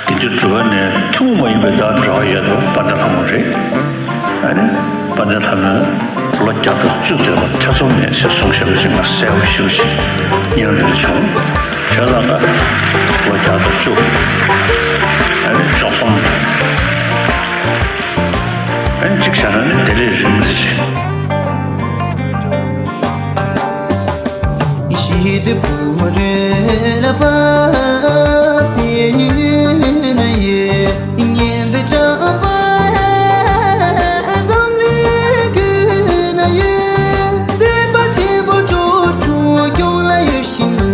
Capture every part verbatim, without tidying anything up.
དགེ་འདུན་གྲུབ་པ་ནས་ཐུན་མོང་མ་ཡིན་པའི་དང་འབྲེལ་བ་ཡོད་པ་དཔལ་ལྡན་ལྷ་མོ་རེད། ཨ་ནི་དཔལ་ལྡན་ལྷ་མོས་ལོ་བརྒྱ་དང་བཅུ་ཐམ་པ་ཐེ་ཚོམ་མེད་ཟེར་གསུངས་བཞག་པ་ཞིག་ང་གསལ་པོ་ཞེ་པོ་ཞིག་སྙན་འདིར་བྱུང་། ཁྱོད་ལ་ད་ལོ་བརྒྱ་དང་བཅུ། ཨ་ནི་བཅུ་གསུམ། ཨ་ནི་གཅིག་བྱས་ན་ནི་དེ་ལས་རིང་ཞིག། ཤིས་བདེ་བོ་རེ་ལ་པ་པི་ཡུ་ན་ཡེ། སྙན་པའི་གྲགས་པ་འཛམ་གླིང་ཀུན་ན་ཡོད། མཛད་པ་ཆེན་པོ་འགྲོ་དྲུག་སྐྱོང་ལ་ཡོད་བཞིན་ནས།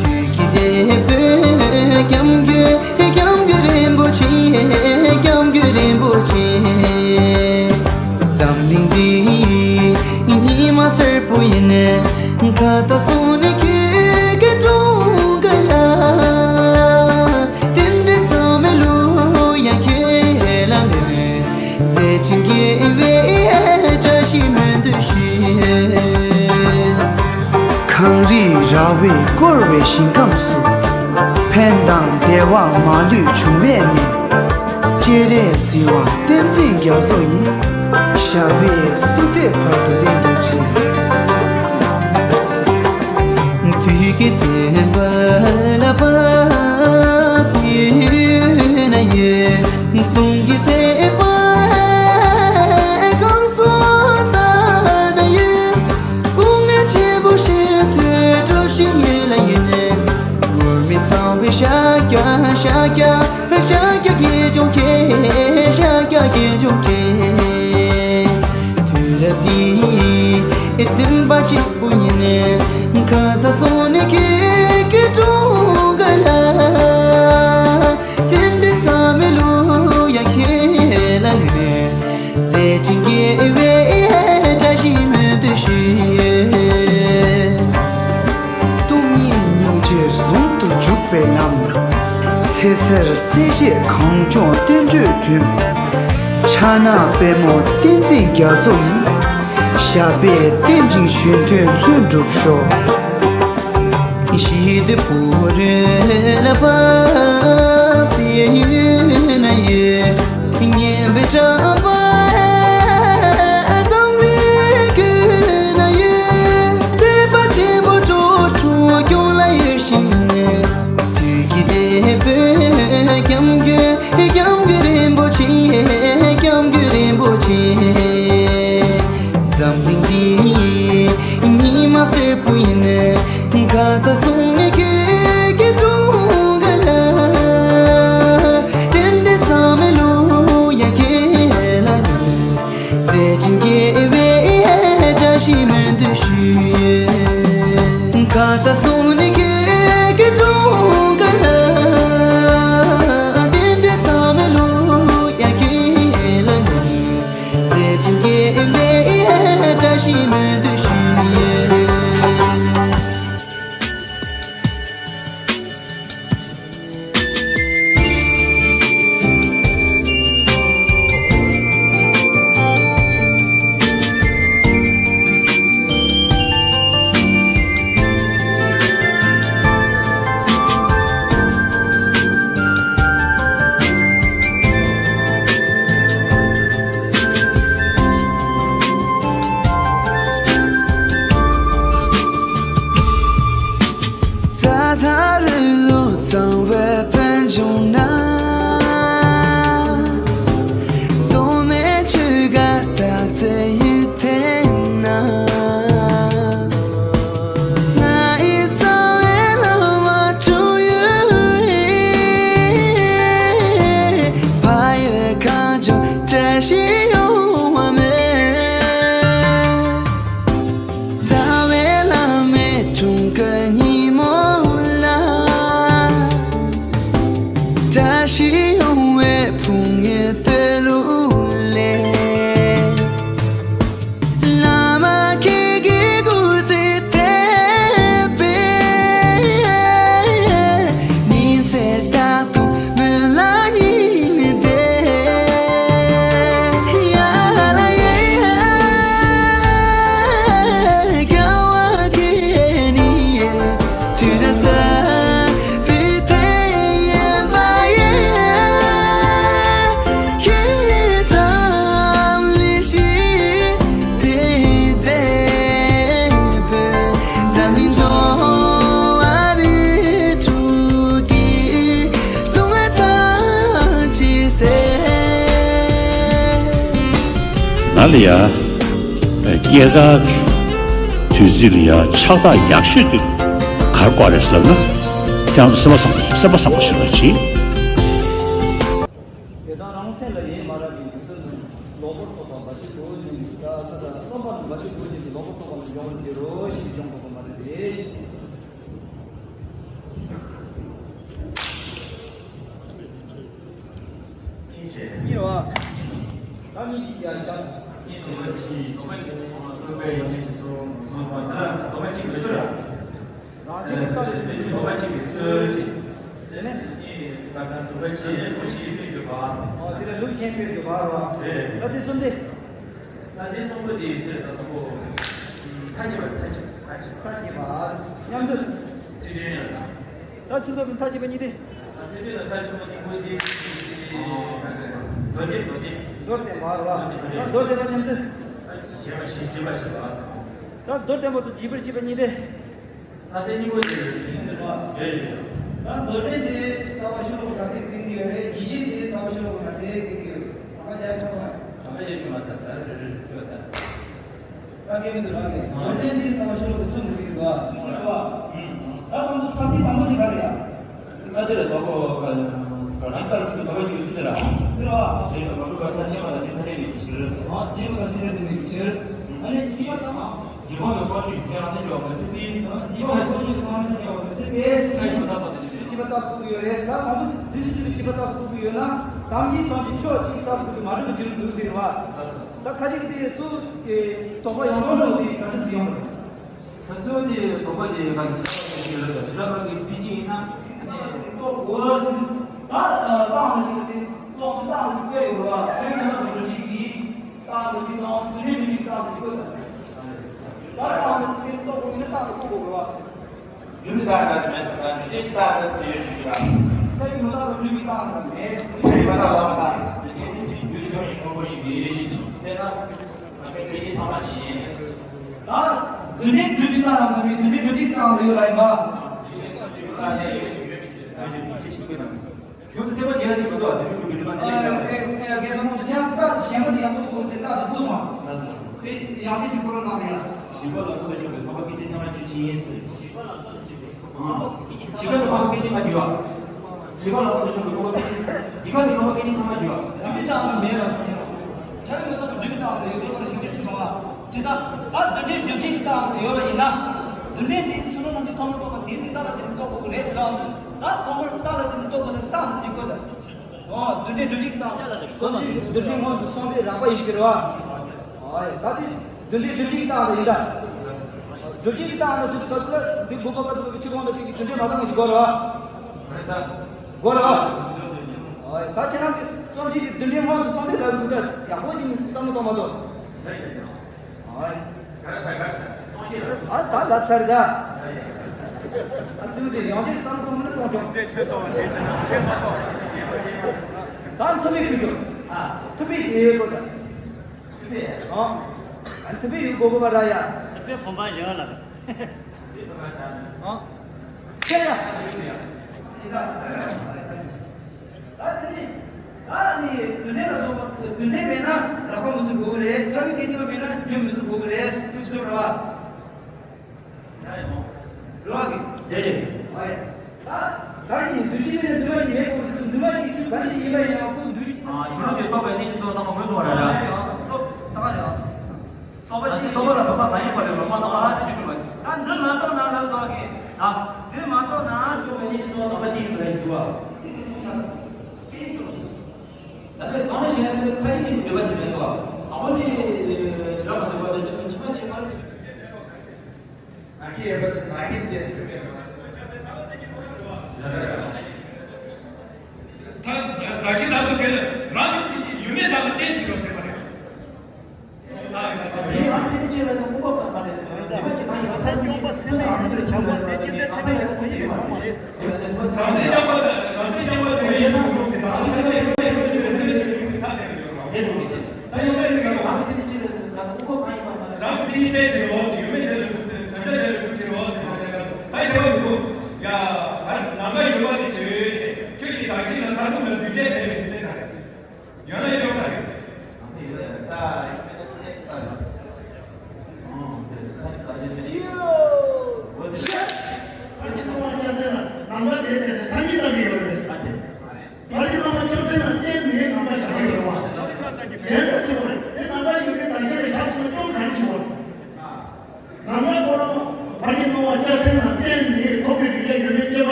དུས་ཀྱི་དེད་དཔོན་སྐྱབས་མགོན། སྐྱབས་མགོན་རིན་པོ་ཆེ། སྐྱབས་མགོན་རིན་པོ་ཆེ། འཛམ་གླིང་འདིའི་ཉི་མ་སེར་པོ་ཡིན། ག་ད་སོང་ནས་ཁྱོད་ཀྱི་གྲོངས་ཀ་ལ། རྟེན་འབྲེལ་ཚང་མའི་ལུས་ཡང་ཁྱེད་ལ་ལེན། མཛད་འཕྲིན་རྒྱས་པའི་བཀྲ་ཤིས་སྨོན་འདུན་ཞུ། གངས་རི་ར་བས་བསྐོར་བའི་ཞིང་ཁམས་སུ། ཕན་དང་བདེ་བ་མ་ལུས་འབྱུང་བའི་གནས། སྤྱན་རས་གཟིགས་དབང་བསྟན་འཛིན་རྒྱ་མཚོ་ཡི། ཞབས་པད་སྲིད་མཐའི་བར་དུ་བརྟན་གྱུར་ཅིག། དུས་ཀྱི་བདེན་པ་ལ་བབས་པའི་ཡུལ་ན་ཡོད། གསུང་གི་ཟེར་བ་སྐམ་སོ་ས་ན་ཡོད། སྐུ་ངལ་ཆེན་པོ་ཞིག་ཐོས་གྲུབ་ཤིང་ཡོད་ལ་ཡིན། ངུར་སྨྲིག་ཚངས་པའི་ཤཱཀྱ་ཤཱཀྱ། ཤཱཀྱ་དགེ་སྦྱོང་མཁས། ཤཱཀྱ་དགེ་སྦྱོང་མཁས། དུས་རབས་འདིའི་བདེན་པ་གཅིག་པུ་ཡིན། ག་ད་སོང་ནས་ཁྱེད་ཀྱི་གྲོངས་ཀ་ལ། རྟེན་འབྲེལ་ཚང་མའི་ལུས་ཡང་ཁྱེད་ལ་ལེན། མཛད་འཕྲིན་རྒྱས་པའི་བཀྲ་ཤིས་སྨོན་འདུན་ཞུ། སྟོང་ཉིད་སྙིང་རྗེ་ཟུང་དུ་འཇུག་པའི་ལམ། ཚེ་གསེར་སྲས་བཅས་གངས་ལྗོངས་བསྟན་འགྲོའི་མདུན། ཕྱག་ན་པདྨོ་བསྟན་འཛིན་རྒྱ་མཚོ་ཡི། ཞབས་པད་བརྟན་ཅིང་གཞོན་དུས་ལྷུན་གྲུབ་ཤོག། ཤིས་བདེ་བོ་རེ་ལ་བབས་པའི་ཡུལ་ན་ཡོད། སྙན་པའི་གྲགས་པ་འཛམ་གླིང་ཀུན་ན་ཡོད། མཛད་པ་ཆེན་པོ་འགྲོ་དྲུག་སྐྱོང་ལ་ཡོད་བཞིན་ནས། དུས་ཀྱི་དེད་དཔོན་སྐྱབས་མགོན། སྐྱབས་མགོན་རིན་པོ་ཆེ། སྐྱབས་མགོན་རིན་པོ་ཆེ། འཛམ་གླིང་འདིའི་ཉི་མ་སེར་པོ་ཡིན། ག་ད་སོང་ནས་ཁྱེད་ཀྱི་གྲོངས་ཀ་ལ། རྟེན་འབྲེལ་ཚང་མའི་ལུས་ཡང་ཁྱེད་ལ་ལེན། མཛད་འཕྲིན་རྒྱས་པའི་བཀྲ་ཤིས་སྨོན་འདུན་ཞུ། ག་ད་སོང་ནས་ཁྱེད་ཀྱི་གྲོངས་ཀ་ལ། རྟེན་འབྲེལ་ཚང་མའི་ལུས་ཡང་ཁྱེད་ལ་ལེན། མཛད་འཕྲིན་རྒྱས་པའི་བཀྲ་ཤིས་སྨོན་འདུན་ཞུ། རྩྭ་ཐང་རི་ལུང་གཙང་བོའི་དཔལ་འབྱུང་ན། སྟོད་སྨད་ཆོས་སྒར་སྟག་རྩེ་ཡུལ་དེ་ན། ང་ཡི་རྩ་བའི་བླ་མ་འཁྲུངས་ཡུལ་ཡིན། ཕ་ཡུལ་གངས་ལྗོངས་བཀྲ་ཤིས་ཡོང་བ་སྨོན། རྩ་བའི་བླ་མའི་འཁྲུངས་སྐར་ཉིན་མོ་ལ། བཀྲ་ཤིས་ཡོང་བའི་ཕུང་ཡི་བསྟོད་གླུ་ལེན། བླ་མ་ཁྱེད་ཀྱི་སྐུ་ཚེ་དེད་པའི་ཉིན་མཚན་རྟག་ཏུ་སྨོན་ལམ་སྙིང་ནས་འདེབས། ཡ་ལ་ཡེ་ཡ། རྒྱལ་བ་གིས་ནི་དུས་རབས་གསར་པའི་དེད་དཔོན་པ་ཡིན། ལ་ཡ། སྐྱེས་སྐར་གྱི་དུས་ཚིགས་ལ་ཡ་ཕྱག་རྟགས་ཡག་ཤོས་དེ་ག་རེ་བཀོད་རེད་ཟེར་ལབ་ན། ཁྱེད་རང་ཚོ་སེམས་པ་བཟང་པོ་སེམས་པ་བཟང་པོ་ཞིག་ལ་བྱེད། དེ་དག་རང་སེམས་ལ་ཡེངས་མ་རག་པའི་ཡུལ་སྲོལ་རྣམས་ལོག་པར་རྟོག་པ་འབའ་ཞིག་གོ་ཉིད་ཀྱི་ད་ས་ལ་རྣམ་པར་འབའ་ཞིག་གོ་ཉིད་ཀྱི་ལོག་པར་རྟོག་པ་ལ་འཇོག་པར་འགྱུར་རོ་ཞེས་སྦྱོང་དགོས་པ་མ་རེད་པས། གཉིས་པ། ད་མི་གཅིག་ཡར་བཞག་གཉིས་དང་པོ་གཅིག་དང་པོ་གཅིག་ཐོག་མ་རྟོགས་པའི་ཡོན་ཏན་གྱི་ཚུལ་ངོ་སྲུང་བ་ད་དང་པོ་གཅིག་འོས་ཤོག་ར། རང་བཞིན་གྱི་ལྟ་བའི་དོན་གཉིས་ཐོག་མ་གཅིག་གི་ཚུལ་གཅིག་དེ་ནས་གཉིས་ཀ་ས་དང་པོ་གཅིག་ལུགས་གཞན་སྤེལ་གྱི་བ། ཨོ་དེ་ལ་ལུགས་གཞན་སྤེལ་གྱི་བ་ར། རེད། ད་དེ་གསུམ་དེ། ད་དེ་གསུམ་པོ་དེ་དེ་ད་དང་པོ། མཐའ་གཅིག་པ་མཐའ་གཅིག་མཐའ་གཅིག་པ། མཐའ་གཅིག་པ། མཉམ་དུ། ཚིག་དོན་ཡང་དང་། ད་ཚིག་དོན་མཐའ་གཅིག་པ་གཉིས་དེ། ད་ཚིག་དོན་མཐའ་གཅིག་པ་གཉིས་པོ་དེ། མདོར་བསྟན་མདོར་བསྟན། མདོར་བསྟན་པ་རེད་བ། མདོར་བསྟན་པ་མཉམ་དུ། ཞེས་པ་ཞེས་བྱེད་པ་ཞེས་པ། ད་མདོར་བསྟན་པ་དང་བྱེད་པར་བྱེད་པ་གཉིས་དེ། ད་ལྟ་གཉིས་པོ་དེ་རེད། རེད། ད་མདོར་བསྟན་དེ་རྩ་བ་ཤོ་ལོ་ཀ་ཚད་བསྟན་གྱི་ཡོད་རེད། རྒྱས་བཤད་དེ་རྩ་བ་ཤོ་ལོ་ཀ་ཚད་བསྟན་གྱི་ཡོད་རེད། ཨ་མ་རྒྱ་ཆུང་བ། ཨ་མ་རྒྱ་ཆུང་བ་ད་ད་རེད་རེད་ཆོག་ད། ད་སྐད་མི་འདུག་རང་གིས་མདོར་བསྟན་དེ་རྩ་བ་ཤོ་ལོ་ཀ་གསུམ་རེད་འདུག་བ། གསུམ་རེད་བ། ད་དང་པོ་ས་བཅད་དང་པོ་དེ་ག་རེད་ཡ། ད་དེ་ལ་དོག་པོ་རང་ལྟར་ཆུ་དོག་པ་ཅིག་ཡོད་ཚུལ་དེ་ར། དེ་ར་བ། དེ་ལ་མ་གྲུབ་པ་ས་ཆེན་པ་དང་དེ་ཐ་དད་པའི་ཕྱིར། ཨ་ཆེན་པ་དང་དེ་ཐ་དད་པའི་ཕྱིར། ཨ་ནི་ཆུ་མ་ཚང་མ། རྗེ་ཁོང་གི་དཔལ་འབྱོར་ཡོད་མཁན་རང་བཙན་འཇོག་མི་སྲིད་པས། རྗེ་ཁོང་གི་དཔལ་འབྱོར་ཡོད་མཁན་རང་བཙན་འཇོག་མི་སྲིད་པས། ཁ་ཡི་མ་དག་པ་དེ་སྲིད་ཀྱི་ཕྱི་པ་རྟགས་སུ་ཡོད་རེད་ཟེར། དང་པོ་འདི་སྲིད་ཀྱི་ཕྱི་པ་རྟགས་སུ་ཡོད་ན་དམ་གྱི་དམ་གྱི་ཕྱོགས་གཅིག་རྟགས་སུ་མ་གྲུབ་པ་འགྱུར་འདུག་ཟེར་བ། ད་ཁ་ཅིག་དེ་གཙོ་བོ་དོགས་པ་ཡང་ལོག་ལོག་དེ་ག་འདྲ་ཞིག་ཡོང་རེད། ད་གཙོ་བོ་དེ་དོགས་པ་དེ་ག་ནས་ཆགས་པ་ཞིག་ཡོད་རེད། ད་དེ་ལ་ཁ་གི་དཔེ་ཅིག་ཡིན་ན། ད་ལྟ་དེ་རྟོགས་དགོས་ཟེར། ད་ལྟ་ང་ཅིག་དེ་རྟོགས་མི་རྟགས་ང་ཅིག་དཔེ་ཡོད་རེད་བ། ཁྱོད་ཡིན་ན་འགྲོ་འཇིག་གི། རྟགས་འདོད་ཀྱི་དང་དུ་ནས་འདོད་ཀྱི་རྟགས་འདོད་ཀྱི་དགོས་དང་། ད་རྟགས་འདོད་ཀྱི་རྟོགས་དགོས་ཀྱི་ན་རྟགས་འདོད་དགོས་དགོས་པ། རྒྱུ་མི་རྟག་འདོད་མེད་ཟེར་ན་རྒྱུ་ཅན་གྱི་རྟགས་འདོད་དེ་ཡོད་ཞུ་རྒྱུ་ར། ད་ཡིན་མི་རྟག་རུ་རྒྱུ་མི་རྟག་འདོད་མེད། རྒྱུ་ཅན་ཡིན་མ་རྟག་ལ་མ་རྟག་རྒྱུ་ཅན་ཡིན་ཅིང་རྒྱུ་ཅན་ཡིན་ཁོ་བོ་ཡིན་པའི་རེ་ཞིག་ཅིང་དཔེར་ན། ང་པའི་རྒྱུ་ཅན་ཐ་མ་ཞིག་ཡིན། ད་དུ་ནས་འདོད་ཀྱི་རྟགས་འདོད་མེད་དུ་ནས་འདོད་ཀྱི་རྟགས་འདོད་ཡོད་ལ་ཡིན་པ། རྒྱུ་ཅན་གྱི་རྟགས་འདོད་ཡོད་ཞུ་རྒྱུ་ཅིག་ཅིག་ད་རྒྱུ་ཅན་གྱི་རྟགས་འདོད་ཡོད་ཅིག་ཅིག་དགོས་དང་། གཞུང་དུ་སེམས་པ་རྒྱལ་ལ་ཅིག་མི་འདུག་བ། དེ་ཚོ་གི་མི་འདུག་ན་དེ་ལས་ཀྱང་། རྒྱལ་སྲས་མང་དུ་ཆ་རྟགས་གཞན་པ་དེ་ཡག་པོ་ཐུག་ཟེར་རྟགས་དེ་བུ་སོང་། དེ་ཡང་ཅིག་གི་ཁོ་རང་ནང་ལ་ཡ། བཞི་པ་ལ་ཁོ་ཆོག་གི་ཁོ་པ་སྐད་ཅིག་ཐ་མ་ཆོས་ཅན་ཡིན་ཟེར། བཞི་པ་ལ་ཁོ་ཆོག་གི་ཁོ་པ་སྐད་ཅིག་མ་འགྱུར་བ། བཞི་པ་ལ་ཁོ་ཆོག་གི་ཁོ་པ་སྐད་ཅིག་འདི་ག་ནི་ཁོ་པ་སྐད་ཅིག་ཐ་མ་འགྱུར་བ། རྒྱུ་མི་རྟག་ན་མེད་ལ་སོགས་ཀྱང་། ཆ་རེ་མི་རྟག་པ་རྒྱུ་མི་རྟག་པ་ཡོད་དོ་པར་ཞིག་འདྲེས་ཀྱི་སོང་བ། ཇི་ལྟར་ད་རྒྱུ་འབྲས་རྒྱུ་འབྲས་ཀྱི་རྟགས་ཡོད་པ་ཡིན་ན། རྒྱུ་འབྲས་དེ་ཚུལ་ཁྲིམས་རྣམས་ཀྱིས་ཐོག་མར་རྟོགས་པ་དེའི་ཚེ་རྟགས་ལ་བརྟེན་ནས་རྟོགས་དགོས་ཀྱི་རེད་ཟེར་བ་འདི། ད་ཐོག་མར་རྟགས་ལ་བརྟེན་ནས་རྟོགས་དགོས་ཟེར་རྟགས་འདི་ཅིག་དགོས་ད། ཨོ་རྒྱུ་འབྲས་རྒྱུ་འབྲས་ཀྱི་རྟགས། རྒྱུ་འབྲས་སྔོན་དུ་སོང་སྟེ་རགས་པ་ཡིན་ཕྱིར་བ། ཨོ་ད་དེ་རྒྱུ་འབྲས་རྒྱུ་འབྲས་ཀྱི་རྟགས་ལ་ཡིན་ད། རྒྱུ་འབྲས་ཀྱི་རྟགས་ལ་ཟེར་དུས་ད་ཚོད་འདི་དགོས་པ་ག་ཚོད་པའི་ཕྱི་ཁོང་ལ་དེ་གི་རྒྱུ་འབྲས་མ་བཏང་ཞིག་དགོས་རེད་བ། དགོས་རེད་བ། ཨོ་ད་ཁྱེད་རང་གི་རྩོམ་གཞི་གི་རྒྱུ་འབྲས་སྔོན་དུ་སོང་སྟེ་རགས་ཡིན་ད་ཡག་པོ་ཅིག་བསམ་བློ་གཏོང་མ་གཏོགས། ཨ་ད་ལབ་ཚར་ད། ཨ་ཙི་ཙི་ཡང་དེ་བསམ་གཏོང་མིན་གཏོང་ཆོག་ད་ཐུབ་མེད་ཁུལ་ཆོག་ཐུབ་མེད་དེ་གོ་ད། ཨ་ཐུབ་མེད་ཡོད་དགོས་པ་ར་ཡ། ཐུབ་པའི་གོམ་པ་བཞག་ལ། ཨ་ཁྱེད་ཡ། ད་དེ་ནི། ད་ནི་རྒྱུ་འབྲས་ལ་སོགས་པ་རྒྱུ་འབྲས་མེད་ན་རགས་པ་མི་བཟོ་དགོས་ཀྱི་རེད། རྩ་བའི་སྐད་ཅིག་མ་མེད་ན་རྒྱུ་མི་བཟོ་དགོས་ཀྱི་རེད། དུས་སུ་རེད་བ། རེད་བ་གི། རེད་རེད། ཨ་ཡ། ད་ག་རེ་ཡིན་འདུས་བྱས་མེད་ན་འདུས་མ་བྱས་མེད་དགོས་ཟེར། འདུས་མ་བྱས་ཀྱི་ཆོས་ག་རེ་ཞིག་ཡིན་པ་ཡིན་ནའང་ཁོ་འདུས་བྱས། ཨ་ཡིན་ནོ་དེ་རྟོགས་པའི་གནས་ཚུལ་དང་ཐོག་མ་ངོས་བཟུང་བ་རེད་ར། རེད་ཡ། རྟོགས་ད་ག་རེད་ཡ། རྟོགས་པ་ཅན་གྱི་རྟོགས་པ་ལ་རྟོགས་པ་མ་ཡིན་པ་རེད། ལོག་པ་རྟོགས་པ་ཟེར་གྱི་འདུག་པ། ད་འདི་མ་རྟོགས་ན་ལབ་འདུག་གི། ད་འདི་མ་རྟོགས་ན་ཟེར་བའི་གནས་ཀྱི་རྟོགས་པ་དེ་ཡིན་པ་རེད་འདུག་པ། ད་ལྟ་གང་ལ་བཤད་ན་ཁ་ཅིག་གིས་འདོད་པ་དེ་མེད་འདུག་པ། དང་པོ་ནི་དྲི་རབ་མ་འདོད་པ་དང་ཕྱི་མ་ནི་མ་རེད། ང་གིས་ཡོད་པ་ང་གིས་བལྟས་ནས་ཞུ་གི་ཡོད་པ། ད་ད་ཅི་ད་དུ་དེ་ལ་རང་གི་ཚིག་གིས་ཡོད་མེད་དག་ལ་བརྟེན་ཅིག་ཡོད་ཟེར་བ་རེད། ཡོད་ན་ཡོད་པ་རེད། ཁྱོད་ཀྱིས་བདག་གཞན་ལ་མཐར་ཐུག་ལ་འདུས་བྱས་མེད་པའི་རྒྱུ་མཚན་ག་རེ། ཡོད་ན་ཡོད་པ་རེད། ད་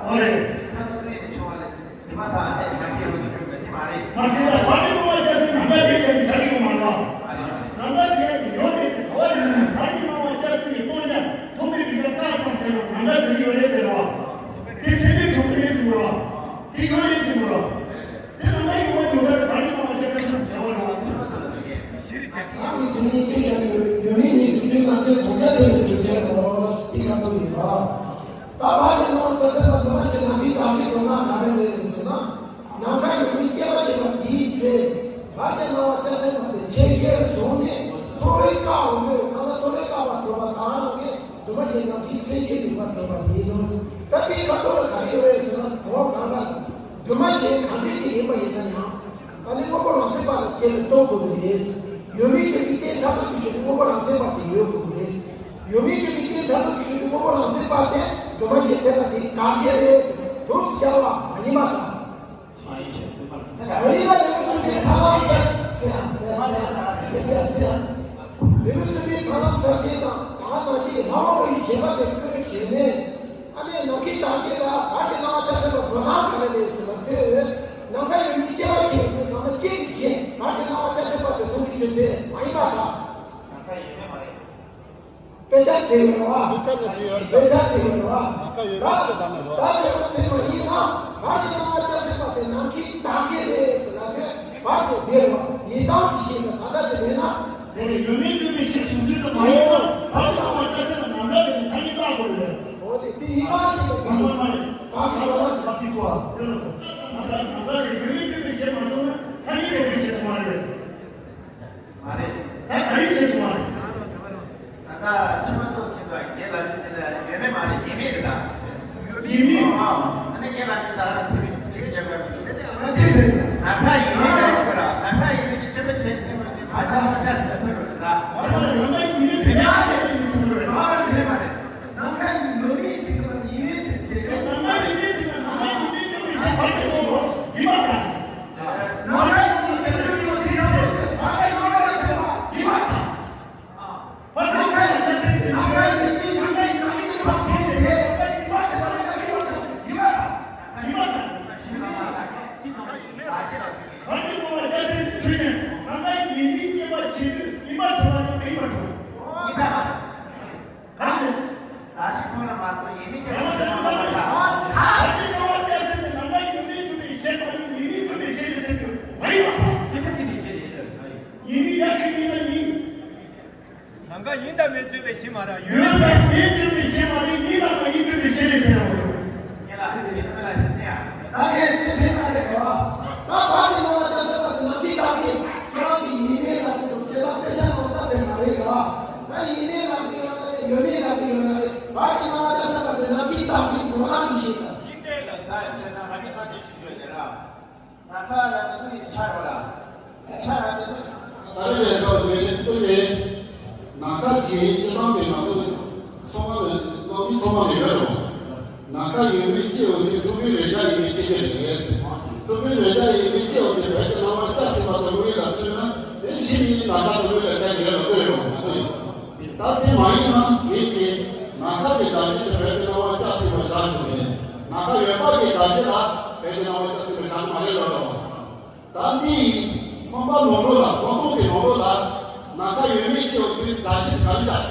ཨོ་རེད། ཁ་ཚ་ཏོག་ཙམ་ཆེ་བ་ལས་ཟེར་དེ་མ་ཐག་ཨ་ནི་ང་ཁྱེད་རང་གི་དོན་དེ་མ་རེད། མ་ཟེར་ལ་བར་དུ་ངོ་མ་རྒྱ་སེ་ནམ་མཁའ་རེད་ཟེར་ནས་རྒྱག་གི་ཡོད་མ་རེད་བ། ནམ་མཁའ་ཟེར་ཡ་དེ་ཡོད་རེད་ཟེར་ག་བ་རེད། བར་དུ་ངོ་མ་རྒྱ་སེ་ནས་སྟོང་རྒྱ་ཐོག་མའི་རིག་པ་བཀག་ཙམ་དེ་ལ་ནམ་མཁའ་ཟེར་གི་ཡོད་རེད་ཟེར་བ། དེ་ཚད་མའི་གྲུབ་ཀྱི་རེད་ཟེར་བ། དེ་ཡོད་རེད་ཟེར་བ། དེ་ནམ་མཁའ་ཡོད་མ་ཡོད་ས་དེ་བར་དུ་ངོ་མ་རྒྱ་སེ་ནས་རྒྱག་བ་རེད་བ། ང་གི་མཚན་ཉིད་གཅིག་ཀྱང་ཡོད་ཡོད་མེད་ཉིད་དུ་དུས་ནམ་མཁའི་དོན་རྒྱ་དེ་ལས་གྲུབ་བྱེད་དོ། དེ་ལ་ལྟོས་ཡིན་པ། ད་བར་དུ་ངོ་མ་རྒྱ་སེ་ནམ་མཁའ་ཆེ་ན་མི་དག་གི་དོན་ན་ག་རེ་རེད་ཟེར་ན། ནམ་མཁའ་ཡོད་མེད་སྐྱེ་བ་བྱེད་པ་དེའི་ཚེ། བར་དུ་ངོ་མ་རྒྱ་སེ་ནམ་མཁའ་དེ་ཆེ་རྒྱས་བཟུང་ནས་མཐོ་རིས་བཀག་འོང་མོད་གང་ལ་མཐོ་རིས་བཀག་པ་གྲུབ་པ་གང་རུང་གིས་སྒྲོན་མ་གཞན་རྣམས་ཀྱི་མཚན་ཉིད་རིག་པ་གྲུབ་པ་ཡིན་ནོ། ད་དེའི་ཁ་ཐོག་ལ་ག་རེ་ཡོད་རེད་ཟེར་ན། གོ་བ་གང་ག་ལ་སྒྲོན་མ་གཞན་གང་འདྲ་ཞིག་ཡིན་པ་ཡིན་ན་ཡང་། ཨ་ནི་དངོས་པོ་རང་མཚན་པ་ལ་སྐྱེ་བའི་སྟོབས་དགོས་ཀྱི་རེད། ཡོད་མེད་ཀྱི་དམིགས་རྟེན་མཐར་ཐུག་གི་ཆོས་དངོས་པོ་རང་མཚན་པ་དེ་ཡོད་དགོས་ཀྱི་རེད། ཡོད་མེད་ཀྱི་དམིགས་རྟེན་མཐར་ཐུག་གི་ཆོས་དངོས་པོ་རང་མཚན་པ་དེ་སྒྲོན་མ་ཞེས་བྱ་བ་དེ་དགག་བྱ་རེད། དུ་བྱ་བ་མ་ཡིན་པ་དང་། མ་ཡིན་ན་ལེའུ་གསུམ་པའི་ཐར་ལམ་ཟེར་ཟེར་ཡང་ཟེར་ཟེར་ཡང་ལེའུ་གསུམ་པའི་ཐར་ལམ་ཟེར་དེ་དང་ད་ནང་བཞིན་ལྷ་དབང་པོ་ཡི་བཞེད་པ་དེ་བཀོད་བྱས་ནས། ཨ་ནི་ནམ་མཁའི་བདག་བསྐྱེད་ལ་བར་དུ་ངོ་མ་རྒྱ་སེ་ལ་འགྲོ་སྟངས་ག་རེ་རེད་ཟེར་བ་དེ། ནམ་མཁའ་ཡོད་མེད་སྐྱེ་བ་ཆེ་བའི་ནམ་མཁའ་སྐྱེ་གི་རྒྱན་བར་དུ་ངོ་མ་རྒྱ་སེ་པ་དེ་གསུང་གི་ཆོས་ཚེ་མ་ཡིན་པ་དང་། ནམ་མཁའ་ཡོད་མེད་མ་རེད། དཔེ་ཆ་དེ་ཡོད་རེད་བ། དཔེ་ཆ་ནི་དེ་ཡོད་རེད། དཔེ་ཆ་དེ་ཡོད་རེད་བ། ནམ་མཁའ་ཡོད་མེད་ཆེ་དང་མེད་རོགས། ད་ཆོས་པ་དེ་མ་ཡིན་ན་བར་དུ་ངོ་མ་རྒྱ་སེ་པ་དེ་ནམ་མཁའི་བདག་བསྐྱེད་རེད་ཟེར་ན་དེ་བར་དུ་བདེ་རེད་བ། ཡིན་སྟངས་ཀྱི་ཤེས་ན་ད་ལྟ་དེ་མེད་ན། དེ་ནི་ཡོད་མེད་གྱུར་པའི་ཕྱིར་གསུང་ཚུལ་དུ་མ་ཡིན་ན། ཨོ། བར་དུ་ངོ་མ་རྒྱ་སེ་ལ་ནམ་མཁའ་ཟེར་ནས་ཐ་སྙད་བཏགས་དགོས་རེད། ཨོ་དེ་དེ་ཡིན་པ་ཞིག་ལ་གང་མ་མ་རེད། གང་གི་ལོ་ན་ག་དེ་སོ་ཨ། དེ་ལ་ནམ་མཁའ་ཟེར་ཡོད་མེད་གྱུར་པའི་ཕྱིར་མ་ཡིན་ན་ཐ་སྙད་འགྲོ་བའི་ཕྱིར་སོང་བ་རེད། མ་རེད། ད་ག་རེ་བྱས་སོང་བ་རེད། ད་ལྟ་ཕྱི་མ་གཏོགས་ཟིན་པ་རྒྱན་ལ་ནི་དེ་ལ་ཡོད་མེད་མ་རེད། ཡིན་མེད་རེད་ད། ཡིན་མེད། ཨ་ནི་རྒྱན་ལ་ནི་ད་ར་ཚིག་རེད་ཚིག་རེད་བྱས་པ་རེད། ཨ་ཅེ་རེད། ནམ་མཁའ་ཡིན་མིན་ལ་ཡོད་ར། ནམ་མཁའ་ཡིན་མིན་གྱི་དཔྱད་པ་བྱེད་ཐུབ་པ་དེ་མ་ཆགས་པ་ཆགས་ཟིན་པ་ཐུབ་རེད་ད། ཨ་ནི་ནམ་མཁའ་ཡིན་མིན་ཟེར་ཡ་རེད་ཡིན་ཟེར་རེད། ཨ་ར་འདྲེས་མ་རེད། ནམ་མཁའ་ཡིན་མིན་ཟེར་གྱི་མ་རེད། ཡིན་མིན་ཟེར་ཟེར་གྱི། ནམ་མཁའ་ཡིན་མིན་ཟེར་ན་ནམ་མཁའ་ཡིན་མིན་གྱི་མི་ཤེས་པ་དེ་ཡོད་ཡིན་པ་རེད། ནམ་མཁའ་ཡིན་མིན་ཟེར་ན་ནམ་མཁའ་ཡིན་མིན་ཟེར་ན་ཡིན་པ་རེད། ཡིན་མིན་ཡ་གི་ཡིན་ན་ཡིན། ནམ་མཁའ་ཡིན་དང་མིན་གྱུར་པའི་གཞི་མ་རེད། ཡོད་དང་མེད་གྱུར་པའི་གཞི་མ་རེད། ཡིན་དང་མ་ཡིན་གྱུར་པའི་གཞི་རེད་ཟེར་རོ། ད་གལ་ཏེ་དེ་མ་རེད་དོ། ད་བར་དུ་ངོ་མ་རྒྱ་སེ་པ་དེ་ནམ་མཁའི་བདག་བསྐྱེད་ཁྱོད་རང་གི་ཡིན་མིན་ལ་དེ་དང་དེ་དག་དཔེ་ཆ་ནང་ལྟར་དེ་མ་རེད་ར། ད་ཡིན་མིན་ལ་དེ་ཡོད་ན་རེད། ཡོད་མིན་ལ་དེ་ཡོད་ན་རེད། བར་དུ་ངོ་མ་རྒྱ་སེ་པ་དེ་ནམ་མཁའི་བདག་བསྐྱེད་ཁྱོད་རང་གི་ཞིག་དང་། ཡིན་དེ་ལ་ད་བྱས་ན་ང་གི་ས་ཆ་ཞིག་ཡོད་དེ་ར། ནམ་མཁའ་ལ་ནི་ཀུན་གྱི་ཆ་ཡོད་ལ། ཆ་ཡོད་ནི་ཀུན། ད་རེས་ལས་སོགས་མེད་ཀུན་ནས། ནམ་མཁའ་གི་སྤྱི་དང་མེད་ང་ཚོ་ཚང་མ་ནི་ནང་མི་ཚང་མ་ནི་ཡོད་རེད་བ། ནམ་མཁའ་ཡོད་མེད་སྐྱེ་བོ་དེ་ཐུབ་པའི་རེ་ཆ་ཡོད་མེད་སྐྱེ་མེད་རེད། ཐུབ་པའི་རེ་ཆ་ཡོད་མེད་སྐྱེ་བོ་དེ་བོད་ཀྱི་སྣང་བ་ལྕགས་སྲེག་པ་དང་ཀུན་ལ་མཚོན་ན་དེ་ཕྱི་ནི་ནམ་མཁའ་དང་ཀུན་ལ་ཆ་གི་རེད་ལ་ལྟོས་ཡོད་བ་ང་ཚོ་ཡིན། ད་དེ་མ་ཡིན་ན་ངེད་ཀྱིས་ནམ་མཁའ་གི་གདགས་གཞི་དེ་བོད་ཀྱི་སྣང་བ་ལྕགས་སྲེག་པ་བཞག་ཆོག་ནས་ནམ་མཁའ་ཡོད་པ་གི་གདགས་གཞི་ལ་བོད་ཀྱི་སྣང་བ་ལྕགས་སྲེག་པ་བཞག་མ་རེད་ལབ་རོགས། ད་འདི་ཁང་པ་ནང་ལོགས་ལ་ཁང་སྟོང་གི་ནང་ལོགས་ལ་ནམ་མཁའ་ཡོད་མེད་ཀྱི་འོག་ཏུ་གདགས་གཞི་ག་རེ་བཞག་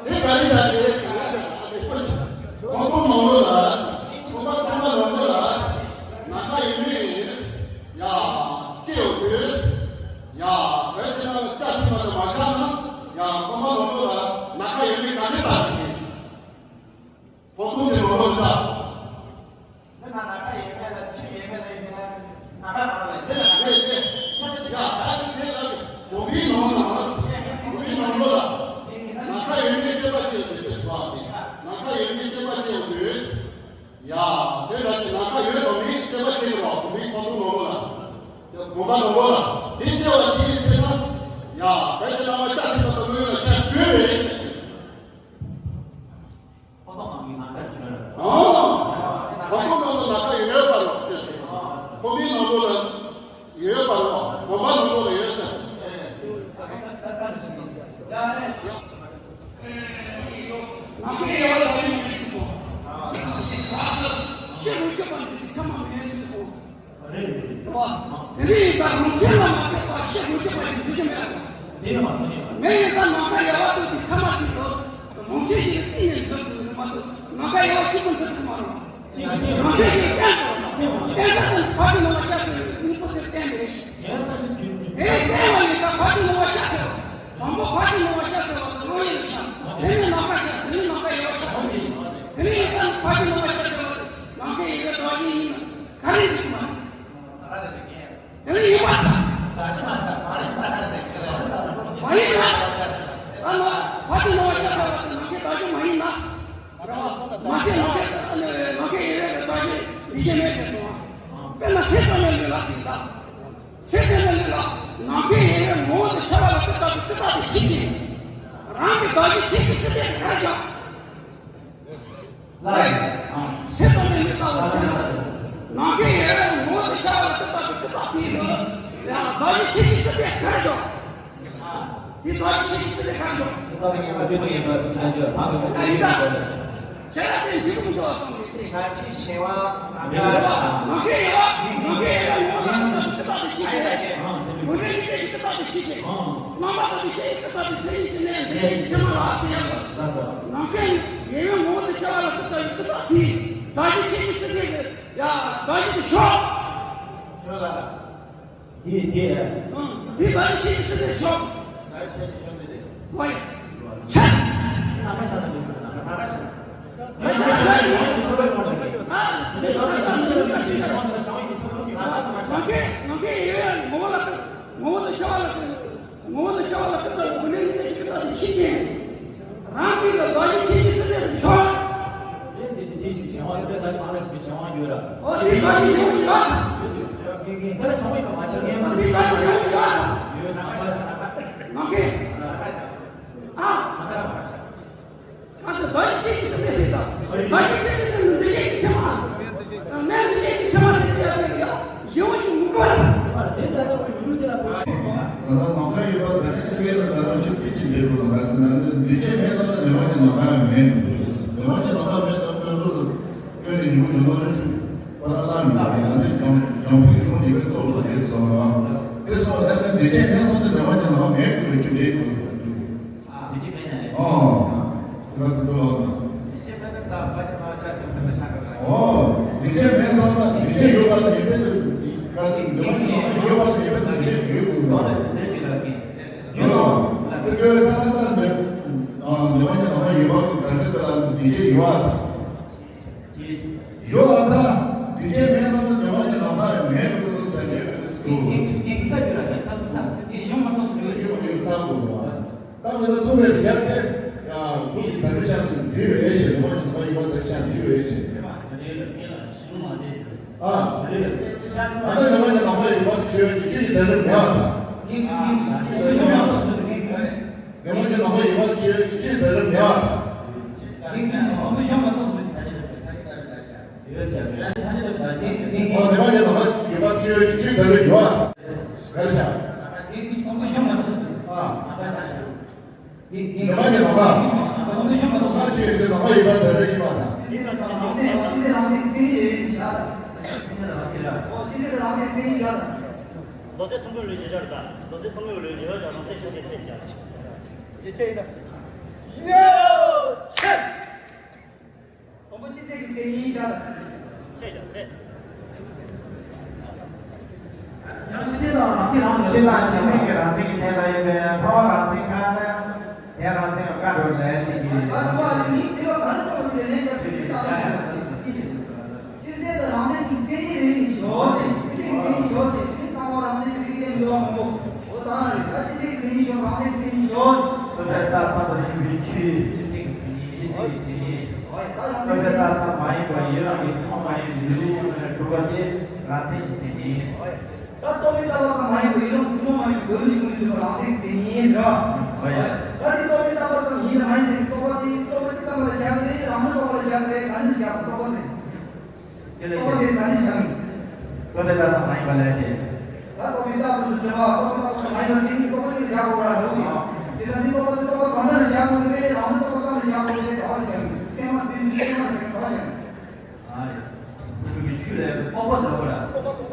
དེ་ག་རེ་བཞག་དེ་ཟེར་ན་ཁང་སྟོང་ནང་ལོགས་ལ་ཁང་པ་སྟོང་པ་ནང་ལོགས་ལ་ནམ་མཁའ་ཡོད་མེད་ཡ་ཀྱི་འོག་ཏུ། ཡ། བོད་དེ་ན་ལ་སྐྱ་སེར་མ་དང་མ་ཆགས་ན། ཡ། ཁོ་མ་ལོ་ལོ་ལ་ནམ་མཁའ་ཡོད་མེད་ག་ནས་བལྟ་ཐུབ་མིན། ཁོང་ཁོང་དེ་ལོ་ལོ་ལ། འདི་ན་ནམ་མཁའ་ཡོད་མེད་ལ་ཆུ་ཡོད་མེད་ལ་ཡོད་མེད་ལ་ནམ་མཁའ་ག་པ་ལ་འདི་ན་ནམ་མཁའ་ཡོད་མེད་ཆུ་མེད་ཆུ་ཡ། ད་ནི་དེ་ལ་གོང་མའི་ནང་ན་གོང་མའི་ནང་ལོ་ལ་ནམ་མཁའ་ཡོད་མེད་དཔྱད་པ་བྱེད་དེ་དེ་སོ་བ་དེ་ནམ་མཁའ་ཡོད་མེད་དཔྱད་པ་བྱེད་དུས། ཡ། དེ་ལ་དེ་ནམ་མཁའ་ཡོད་དང་མེད་དཔྱད་པ་བྱེད་དགོས་པ་གོང་མའི་ཁོང་ཁོང་ནང་ལོ་ལ། དགོངས་པ་ནོར་བ་ལ་དེ་ཆེ་བ་དེའི་ཚེ་ན། ཡ། བོད་ཀྱི་སྣང་བ་ལྕགས་སྲེག་པ་དང་ཀུན་ལ་ཆ་དགོས་རེད། ཁོ་ཐོག་ནང་གི་ནམ་མཁའ་བྱོན་རེད། ཨང་། ཁོ་ཐོག་ནང་དུ་ནམ་མཁའ་ཡོད་པ་རེད། ཁོ་མིའི་ནང་ལོགས་ལ་ཡོད་པ་རེད། དགོངས་པ་ནོར་བ་ལ་ཡོད་ཟེར། ནམ་མཁའི་དབྱེ་བ་ལ་མི་མི་སྲིད་དོ། རེད་རེད་རེད། དེ་ནས་ཡིན་ཙང་རང་སེམས་ལ་མ་ལྟོས་པར་ཤེས་དགོས་ཀྱི་པ་ཞིག་འཛིན་གྱི་མེད་པ། དེ་ནི་མ་གཏོགས་ཉེས་པ་མེད། ཡིན་ཙང་ནམ་མཁའ་ཡལ་བ་ལྟ་བུའི་ཚད་མ་དེ་ཚོ་རང་སེམས་ཤིག་གཏིང་ནས་འཛིན་དགོས་མ་གཏོགས་ནམ་མཁའ་ཡལ་བ་གཅིག་པུ་འཛིན་དགོས་མ་རེད། རང་སེམས་ཤིག་བརྟན་དགོས་རེད། བརྟན་ས་དེ་ཕ་གི་ནང་བ་ཤ་ཟེར་བའི་དངོས་པོ་དེ་བརྟན་པ་རེད། དེ་བརྟན་པ་ཡིན་ཙང་ཕ་གི་ནང་བ་ཤ་ཟེར་བ། དང་པོ་ཕ་གི་ནང་བ་ཤ་ཟེར་བ་དེ་བློ་ཡུལ་ལ་ཤར། དེ་ནས་ནམ་མཁའ་ཤར། དེ་ནས་ནམ་མཁའ་ཡལ་བ་ཤར། དེ་ནས་ཡིན་ཙང་ཕ་གི་ནང་བ་ཤ་ཟེར་བ་དེ་ནམ་མཁའ་ཡལ་བའི་རྡོ་རྗེ་ཡིན་ན་ག་རེ་འགྲིག་མ་རེད། དེ་ནི་ཡིན་པ་དང་། མ་ཡིན་ན། ཨ་ནི་ཕ་གི་ནང་བ་ཤ་ཟེར་བ་དེ་ནམ་མཁའི་རྡོ་རྗེ་མ་ཡིན་ན། རེད་བ། མ་ཚད་ནམ་མཁའི་ནམ་མཁའི་ཡལ་བའི་རྡོ་རྗེ་འདི་བཞིན་མེད་ཟེར་སོང་བ། དཔེར་ན་ཚེ་ཚང་མའི་ལུས་ལ་ཅིག་ལྟ། ཚེ་ཚང་མའི་ལུས་ལ་ནམ་མཁའི་ཡལ་བའི་ངོ་བོ་དེ་ཁྱབ་པ་ལ་ལྟོས་ལྟ་བུའི་ལྟོས་ལྟ་དེ་ཕྱིན་ཅི། རང་གི་རྡོ་རྗེ་ཕྱིན་ཅི་སྲིད་པའི་གར་བཞག་ལ། ཚེ་ཚང་མའི་ལུས་ལྟ་བ་ཚེ་ལ། ནམ་མཁའི་ཡལ་བའི་ངོ་བོ་དེ་ཁྱབ་པ་ལ་ལྟོས་ལྟ་བུའི་ལྟོས་ལྟ་དེ་ཡི་ལུས་ལ་རྡོ་རྗེ་ཕྱིན་ཅི་སྲིད་པའི་གར་བཞག་དེ་ལྟར་ཤེས་ཀྱི་སྲིད་པའི་ཁ་འཇོག་དེ་ལྟར་ངེས་པ་སྡུག་པ་ངེས་པ་ཚིག་ལ་འཇོག་ལྷག་པའི་ཨ་ཡིན་ད། ཁྱེད་རང་དེ་འཇིགས་སྐུལ་འཇོག་བསམ་གྱི་དེ། ད་ཅི་ཞེ་བ་ང་དགའ་ཤ། ནམ་མཁའི་ཡལ་བ་ནམ་མཁའི་ཡལ་བའི་ངོ་བོ་ལ་ལྟོས་ལྟ་དེ་ཤེས་ཀྱི་རེད། དགོས་འདྲེན་གྱི་ལྟོས་ལྟ་དེ་ཤེས་ཀྱི། རྣམ་པ་ལྟ་དེ་ཤེས་ཀྱི་ལྟོས་ལྟ་དེ་ཚེ་ཡི་དེ་ནས་འདས་ཀྱི་ཚེ་མ་ལ་ཟེར་ཡག་གི། ནམ་མཁའི་ཡལ་བའི་ངོ་བོ་དེ་ཁྱབ་པ་ལ་ལྟོས་ལྟ་བའི་ལྟོས་ལྟ་དེ་ད་ཅི་ཤེས་ཀྱི་སྲིད་པའི་ཡ་ད་ཅི་དེ་ཆོག་ཆོག་ལ། དེ་དེ། ཨང་། དེ་ག་རེ་བྱེད་ཀྱི་སྲིད་པའི་ཕྱོགས། ག་རེ་བྱེད་ཀྱི་ཕྱོགས་འདི་རེད། ཝའི། ཆ། ནམ་མཁའ་ཤར་དང་མི་འདུག་ནམ་མཁའ་ཤར། ནམ་མཁའི་ནམ་མཁའི་ཡལ་བའི་ངོ་བོ་ལ་ངོ་བོ་དང་ཁྱབ་པ་ལ་ངོ་བོ་དང་ཁྱབ་པ་ལ་ངོ་བོ་དང་ཁྱབ་པ་ལ་ལྟོས་ལྟ་བུ་ནི་ཡིན་ཏེ་ཁྱབ་པ་དེ་ཤེས་ཀྱི། རང་གི་ལ་རྡོ་རྗེ་ཐེག་གི་སྲིད་པའི་ཕྱོགས། དེ་འདི་འདི་འདི་ཞིག་གཞན་དབང་ཡོད་པས་ད་ནི་མ་རེད་ཟེར་གཞན་དབང་ཡོད་ར། ཨོ་དེ་རྡོ་རྗེ་ཐེག་གི་ཡོད། ཡོད་ཡོད། ད་ནི་བྱ་བ་ཡོད་པ་མ་ཆགས་ངེས་པ་དེ་རྡོ་རྗེ་ཐེག་གི་ཡོད། ཡོད་ན་མ་ཆགས་ན། མ་ཁེ། ཨ། མ་ཁ་ཆགས་མ་ཆགས། ཨ་ཙི་རྡོ་རྗེ་ཐེག་གི་སྲིད་པའི་ཕྱོགས་དང་། རྡོ་རྗེ་ཐེག་གི་སྲིད་པའི་འདུ་བྱེད་ཀྱི་ཚད་མ། ད་ནམ་མཁའ་ཡོད་པ་དེ་ཚེ་ལ་ད་ལྟ་ཆོས་སྐད་ཅིག་འདྲེས་པོ་ལ་ཟེར་ན་ནི་འདུས་བྱས་མེད་སོང་ན་ནམ་མཁའ་ནམ་མཁའ་མེད་འགྲོ་གི་རེད། ནམ་མཁའ་ནམ་མཁའ་མེད་ན་དངོས་གྲུབ་ལ་སྐྱོན་ནས་ཉིན་གུང་བྱུང་ན་རེ་ཞུ་པ་ར་ལ་མི་འདུག་ཡང་ནི་ལྗང་ལྗང་བུའི་རང་ཉིད་ཀྱི་གཙོ་བོ་ལ་རེད་ཟེར་བ་རེད། དེ་སོང་བ་ན་ནི་འདུས་བྱས་མེད་སོང་ན་ནམ་མཁའ་ནམ་མཁའ་མེད་དགོས་པའི་རྒྱུ་འབྲས་ཡོད་ཀྱི་རེད། འདུས་བྱས་མེད་ན་ནི། ཨོ། ད་དུ་ལོ་ན། འདུས་བྱས་མེད་ན་ད་ཕལ་ཆེར་མ་ཆགས་ཟིན་པ་ཆགས་པ་རེད། ཨོ། འདུས་བྱས་མེད་སོང་ན་འདུས་བྱས་ཡོད་པ་ལ་ཡོད་པའི་དུ་ག་སྲིད་འདུས་བྱས་ཡོད་པ་ལ་ཡོད་པའི་དུ་འདུས་བྱས་ཡོད་དགོས་པ་རེད། ཡོད་པ་དེ་ཡོད་ས་ན་ད་འདུས་ཨ་འདུས་བྱས་ནམ་མཁའ་ཡོད་པ་གི་ག་ཚོད་པ་ལ་འདུས་བྱས་ཡོད་པ་དང་། ཡོད་ལ་ད་འདུས་བྱས་མེད་སོང་ན་འདུས་བྱས་ནམ་མཁའ་མེད་དགོས་ཟེར་ཡོད་པའི་དུ། ངས་ངས་ངས་ས་ཡོད་ལ་ད་ད་དུ་ས་ངས་ཡོང་མ་གཏོགས་སུ་ཡོད་ཡོད་ཡོད་ད་དགོས་པ། ད་ང་ཚོ་ཐུག་པའི་དེ་ཡང་དེ་ཡང་ལུགས་ཀྱི་བརྡ་སྤྲོད་བྱ་དུས་འདུས་པའི་ཞེས་ནུས་པ་ཀྱི་ནུས་པ་ཡོད་པ་དེ་བྱ་འདུས་པའི་ཞེས། ཨ། ཨ་ནི་ནུས་པ་ཀྱི་ནུས་པ་ཡོད་པ་དེ་ཆོས་ཀྱི་ཆོས་ཀྱི་བརྡ་སྤྲོད་མེད་པ་དང་། ངས་ཀྱི་ཆོས་ཀྱི་ཆོས་ཀྱི་བརྡ་སྤྲོད་མེད་པ་དང་། ནུས་པ་ཀྱི་ནུས་པ་ཡོད་པ་དེ་ཆོས་ཀྱི་ཆོས་ཀྱི་བརྡ་སྤྲོད་མེད་པ་དང་། ངས་ཀྱི་ཆོས་ཀྱི་ཆོས་ཀྱི་བརྡ་སྤྲོད་མེད་པ་དང་། ཡོད་ཟེར་བས། ཨོ་ནུས་པ་ཅན་ནམ་མཁའ་ཡོད་པ་ཆོས་ཀྱི་ཆོས་ད་རེས་ཡོད་ཨ། ག་རེ་བྱ། ཨ། ནུས་པ་ཅན་ནམ་མཁའ། ནམ་མཁའ་ཆོས་ཀྱི་ནམ་མཁའ་ཡོད་པ་ད་རེས་ཡིན་པ་དང་། རྡོ་རྗེ་ཐུན་མོང་ལུས་ཉེ་ཆར་དང་། རྡོ་རྗེ་ཐུན་མོང་ལུས་ཉེ་ཆར་དང་། རྡོ་རྗེ་ཐུན་མོང་ལུས་ཉེ་ཆར་དང་། རང་མཚན་ཆ་ཤས་ཚད་ཀྱང་། ཡོད་ཆེ་ཡིན་ན། ཡོད་ཆེ། དང་པོ་སྤྱི་ཚེས་ཀྱི་མཚན་ཉིད་བཞག་ཚེས་ཀྱང་ཚེས། ཡང་སྤྱི་ཚེས་དང་རང་མཚན་རང་ལ། སྤྱི་དང་སྤྱི་མཚན་གྱི་རང་མཚན་གྱི་ཐད་ལ་ཡིན་པས་ཐ་མ་རང་མཚན་ཁ་ན་དེ་རང་མཚན་ལ་བཀའ་འགྲོ་ལས་དེ་གི། ད་ཐ་མ་རིགས་ནི་དེ་ལ་ག་རེ་སོང་བའི་ལན་རྒྱབ་པའི་རིགས་ལ་ལ་ཡང་ལ་ཡང་ལ་ཡང་། སྤྱི་ཚེས་དང་རང་མཚན་གྱི་མཚན་ཉིད་རེ་རེ་ནས་ཞོག་ཟེར། སྤྱི་ཚེས་ཀྱི་མཚན་ཉིད་ཞོག་ཟེར། དེ་ནི་ཐ་མ་རང་མཚན་གྱི་རིགས་ཀྱང་མི་བ་མང་པོ། འོ་ད་རེད། ད་སྤྱི་ཚེས་ཀྱི་མཚན་ཉིད་ཞོག་རང་མཚན་གྱི་མཚན་ཉིད་ཞོག་རྟོག་པས་བཏགས་ཙམ་དང་ཡིན་པའི་ཆོས། སྤྱི་ཚེས་ཀྱི་མཚན་ཉིད། སྤྱི་ཚེས་ཀྱི་མཚན་ཉིད། རྟོག་པས་བཏགས་ཙམ་མ་ཡིན་པ་ཡུལ་རང་གི་ཐ་མ་མ་ཡིན་པའི་ཡུལ་ལས་བྱུང་བའི་གྲུབ་པ་དེ་རང་མཚན་གྱི་མཚན་ཉིད། ད་རྟོག་པས་བཏགས་པ་ཙམ་མ་ཡིན་པ་ཡུལ་རང་གི་ཐ་མ་མ་ཡིན་པའི་ཡུལ་ལས་བྱུང་བའི་གྲུབ་པ་རང་མཚན་གྱི་མཚན་ཉིད་ཟེར་བ། ད་དེ་རྟོག་པས་བཏགས་པ་ཙམ་ཡིན་དང་མ་ཡིན་ཟེར་རྟོག་པ་དེ་རྟོག་པ་ཅི་ཙམ་པ་ལ་བཞག་རེད། རང་མཚན་རྟོག་པ་ལ་བཞག་རེད། ག་རེ་བཞག་རྟོག་པ་ཟེར། དེ་ལས་རྟོག་པ་ཟེར་ག་རེ་བཞག་ཡིན། རྟོག་པས་བཏགས་ཙམ་མ་ཡིན་པ་ལས་ཏེ། ད་རྟོག་པས་བཏགས་ཙམ་དུ་གྲུབ་པ་རྟོག་པས་བཏགས་ཙམ་མ་ཡིན་པ་ཟེར་ནི་རྟོག་པ་ལས་བཞག་དགོས་ར་འགྲོ་གི་ཡོད། དེ་ལ་ནི་རྟོག་པ་དེ་རྟོག་པ་གང་འདྲ་ལ་བཞག་དགོས་རེད། རང་མཚན་རྟོག་པ་ཙམ་ལ་བཞག་དགོས་རེད། ག་བ་བཞག་ཡིན། ཚད་མ་དེ་ཚད་མ་བཞག་ཡིན། ག་བ་བཞག་ཡིན། ཨ་རེད། ཐུགས་ཀྱི་ཆོས་ལ་རྟོག་པ་འདྲ་བོ་ར། རྟོག་པ་རྟོག་པ།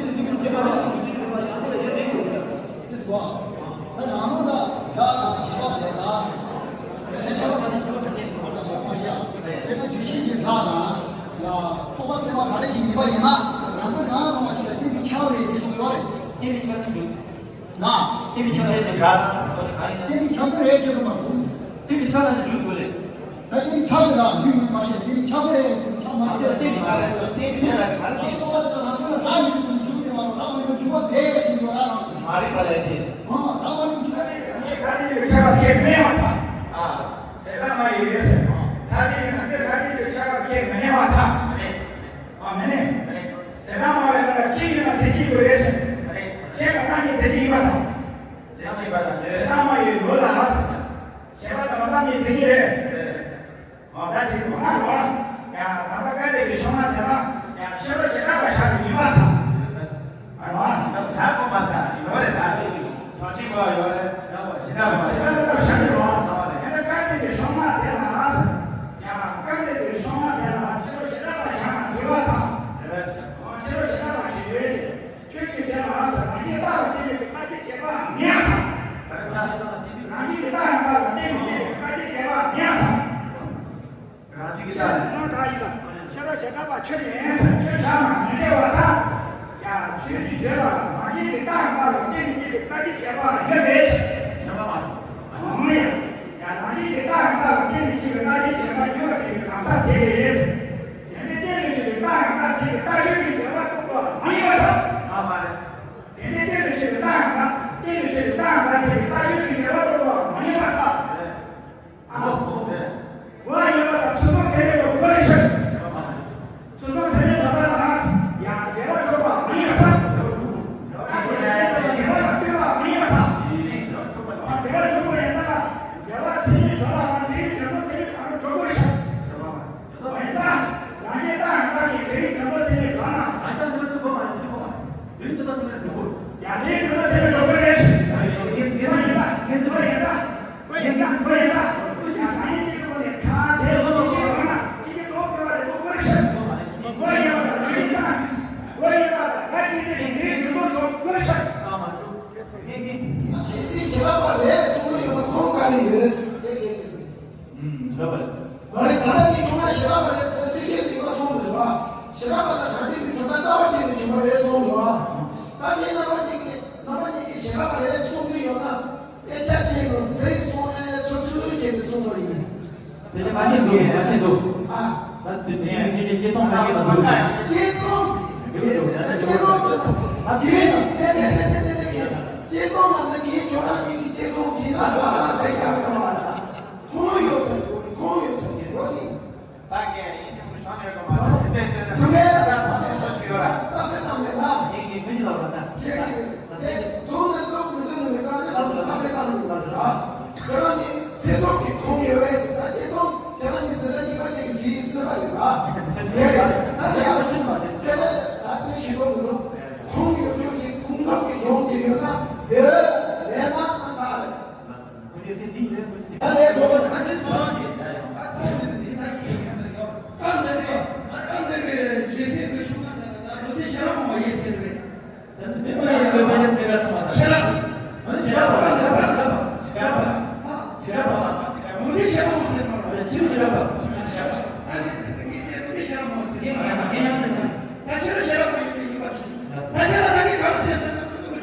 དེ་ཚོ་ཡང་ཚོད་ལ་ཡོད་དེ་ཡོད་རེད། ཨ་ད་རང་ལུགས་ལ་དགྲ་དང་བྱེད་པ་དེ་ལ་ཟེར། དེ་ནས་ཆོས་པ་དང་ཆོས་པ་དེ་ཟེར་བ་ལ་གོ་མ་ཤེས། དེ་ནས་རྒྱུད་བཞི་གི་དགྲ་དང་ཡ་རྟོག་པ་ཚིམ་པ་ག་རེ་ཞིག་ཡིན་པ་ཡིན་ན་ང་ཚོ་གང་རུང་བ་ཞིག་ལ་དེ་འདི་ཆགས་རེད་ཟེར་ཡོད་རེད། དེ་འདི་ཆགས་ཀྱི་འདུག་ན། དེ་འདི་ཆགས་རེད་དེ་དགྲ་དང་དེ་འདི་ཆགས་ཀྱི་རེད་ཟེར་བ་མ་གོ། དེ་འདི་ཆགས་ན་འགྲུབ་དགོས་རེད། ད་ཡིན་ཆགས་ཡོད་ལ་ཡིན་མིན་མ་ཤེས། དེ་ཡིན་ཆགས་པ་རེད་ཟེར་ཆགས་མ་རེད། དེ་ཡིན་ཆགས་རེད། དེ་ཡིན་ཆགས་རེད། ག་རེ་ལ་ཡིན། ལྟོ་བ་དེ་ལ་ང་ཚོ་ལ་རག་མི་ཐུབ་པའི་འབྱུང་དེ་མ་གཏོགས་རག་མ་ཡོང་འབྱུང་བ་དེ་ཟེར་ཡོད་ར་རང་། མ་རེད་པ་ལས་དེ། ཨང་། རག་མ་ཡོང་འབྱུང་བ་དེ་ཟེར། ངས་ག་རེ་ཡོད་ཆགས་པ་ཁས་མེད་པ་དང་། ཨ། ཞེ་དྲག་མ་ཡོད་ཟེར། ད་དེ་ཡིན་ན་དེ་ག་རེ་ཡོད་ཆགས་པ་ཁས་མི་ལེན་པ་དང་། རེད། ཨ་མི་ལེན། རེད། ཞེ་དྲག་མ་ཡོད་ན་ཅི་ཡིན་ན་དེ་ཅི་དགོས་རེད་ཟེར། རེད། ཞེ་དྲག་མ་ཡོད་དེ་ཅི་ཡིན་པ་དང་། ཞེ་དྲག་མ་ཡོད་དེ་ཅི་ཡིན་པ་དང་། ཞེ་དྲག་མ་ཡོད་ལོ་ལ་ཟེར། ཞེ་དྲག་དང་མ་དང་ནི་དེ་ཉིད་རེད། ཨོ་ད་དེ་མ་ང་རོ། ཡ་ད་ལྟ་སྐད་དེ་གི་ཤོང་ན་དེ་ལ་ཡ་ཤེས་རབ་ཞེ་དྲག་པ་ཤར་ཡིན་པ་དང་། ཨ་རོ། ད་ཤར་གོ་མ་ད་ཡོད་རེད། ད་དེ་གི་ཆོག་ཅིག་གོ་ཡོད་རེད། ད་ཞེ་དྲག་པ་ཞེ་དྲག་པ་ཤར་ཡོད་རེད། ཡ་ད་སྐད་དེ་གི་ཤོང་ན་དེ་ལ་ཡ་སྐད་དེ་གི་ཤོང་ན་དེ་ལ་ཤེས་རབ་ཞེ་དྲག་པ་ཤར་ན་དེ་བ་དང་། ཨོ་ཤེས་རབ་ཞེ་དྲག་པ་ཞིག་ཡོད། ཁྱོད་ཀྱིས་བྱས་ལ་ཟེར། རང་གི་རྟགས་ལ་བརྟེན་པའི་སྐད་ཅིག་བྱས་པ་མིན་ཡང་ཐལ། རང་གི་རྟགས་ཡང་རྟགས་ལ་བརྟེན་པའི་སྐད་ཅིག་བྱས་པ་མིན་ཡང་ཐལ། རང་གི་རྟགས་ཡིན་ལ་ཤེས་རབ་ཞེ་དྲག་པ་ཁྱོད་ཡིན་ཟེར་ཁྱོད་བྱ་མ་མི་འདྲ་བ་དང་། ཡང་ཁྱོད་ཀྱིས་བྱས་ལ་རང་གི་རྟགས་ཡང་རྟགས་ལ་བརྟེན་པའི་སྐད་ཅིག་བྱས་པ་ཡོད་མེད། ཡང་ཡང་རང་གི་རྟགས་ཡང་རྟགས་ལ་བརྟེན་པའི་སྐད་ཅིག་བྱས་པ་ཡོད་པའི་གང་ཟག་དེ་ཡིན། དེ་ནི་གཏན་ལ་ཕྱིར་བའི་རྟགས་ཡང་དག་བྱས་པའི་རྟགས་ཡོད་པའི་འབྲེལ་བ་རྟོགས་པ་མ་ཡིན་པར་ཐལ། ཨ་མ་རེད། དེ་ནི་གཏན་ལ་ཕྱིར་བའི་རྟགས་ཡང་དག་གཏན་ལ་ཕྱིར་བའི་རྟགས་ཡང་དག་བྱས་པའི་རྟགས་ཡོད་པའི་འབྲེལ་བ་རྟོགས་པ་མ་ཡིན་པར་ཐལ། ཨ་མ་རེད། བ་ཡོད་པ་དང་ཚུལ་གསུམ་ཚད་མས་འགྲོ་དགོས་རེད་ཤག་ཚུལ་གསུམ་ཚད་མས་འགྲོ་པ་ལ་ཡང་འབྲེལ་བ་རྟོགས་པ་མ་ཡིན་པར་ཐལ། རྟགས་ཡོད་པའི་འབྲེལ་བ་དང་ལྡན་པ་མ་ཡིན་པར་ཐལ། འབྲེལ་བ་འགྲོ་དགོས་ཡིན་ན་འབྲེལ་བ་ཚད་མས་འགྲོ་བ་ལ་དེའི་འབྲེལ་བ་ཚད་མས་གང་རུང་འགྲོ་དགོས་རེད་ཤག་འོ་ཡིན་ད། རང་ཉིད་རྟགས་ཡང་དག་གི་འབྲས་བུའི་དོན་དུ་ཚད་མས་འགྲོ་ན། ཡང་དག་འབྲས་བུ་དོན་དུ་ཚད་མས་འགྲོ་བ་ཡིན་ན། ཡང་དག་འབྲས་བུ་དོན་དུ་ཚད་མས་འགྲོ་དགོས་རེད། ཡིན་ད། ཡིན་ད། ཡིན་ད། ཡིན་ད། ཡིན་ད། ཡིན་ད། ཡང་རང་ཉིད་ཀྱི་སྒོ་ནས་ཐ་དད་དུ་ཤེས་པ་ན་དེ་ཉིད་རྟོགས་དགོས་པ་རེད། རྟོགས་དགོས་རེད། འོ་ཡིན་པ་དང་། ཡིན་ད། འོ་ཡིན་པ་དང་། ད་དེ་ནི་འབྲས་བུའི་དོན་དུ་འགྲོ་དགོས་རེད། གལ་སྲིད་བྱེ་བྲག་པ་རེད་གསུང་གི་ཡོད་ན་ཁུངས་ག་ནས་ཡོད་ཟེར་ཏེ་ལན་དེ་དགོས། ཨུམ། བྱེ་བྲག་པ་རེད། མ་རེད། ད་ལྟ་ངས་ཁྱོད་རང་བྱེ་བྲག་པ་རེད་ཟེར་ན་ཐེག་ཆེན་དེ་མ་གསུངས་འདུག་བ། བྱེ་བྲག་པ་དང་དྲང་ཐེག་པའི་དོན་དག་རྩ་བ་ཉིད་ནས་བྱུང་བ་རེད་གསུངས་འདུག་བ། ད་ངས་རྣམ་པ་གཉིས་ཀྱིས་རྣམ་པ་གཉིས་ཀྱིས་བྱེ་བྲག་པ་རེད་གསུང་གི་ཡོད་ན། དཔེ་ཆ་བྱས་ནས་ཟེར་གསུང་ནས་ཚུར་ཚུར་བྱས་ནས་གསུང་བ་ཡིན། དེ་ཚོ་མ་ཤེས་འདུག་མ་ཤེས་འདུག་ཨ། ད་དེ་དེ་ཡང་ཅི་ཅི་ཅི་ཚོང་མ་ཤེས་འདུག་དེ་ཚོ་དེ་ཚོ་དེ་ཚོ་ཨ་དེ་དེ་དེ་དེ་དེ་དེ་དེ་དེ་ཚོ་ལ་ནི་ངས་ཁྱོད་རང་གཉིས་ཀྱི་ཅི་ཚོང་བྱས་ན་ར་ར་བྱས་ཡག་གི་རེད་བ། ཁོང་ཡོད་ཚད་ཁོང་ཡོད་ཚད་ཀྱི་ལོ་ནི། ད་ངས་ཡིན་ཆུང་ཆུང་ཡོད་གི་མ་རེད། དེ་དེ་ན་ད་ས་ད་མེད་ཆོག་ཆུ་ཡོད་ར། ད་ས་ད་མེད་ན། ངས་ངས་ཆུང་ཆུང་ལ་ར་ད། ཁྱེད་ཀྱིས་དེ་དུང་ནི་ལོག་མི་འདུག་ནི་མི་ད་ནི་ད་ས་ད་མེད་ན་ར། ཁྱེད་རང་གཉིས་ཚེ་ཐོག་གི་ཁོང་ཡོད་པས་ཟེར་ན་ཚེ་ཐོག་ཁྱེད་རང་གཉིས་ཚེ་ན་གཉིས་པ་གཅིག་གི་ཇི་ཡིན་སྲིད་པ་རེད་ར། དེ་རེད། ད་ཡག་པོ་ཆུང་མ་རེད། དེ་ནི་ད་དེ་ཞུ་རོགས་མི་འདུག་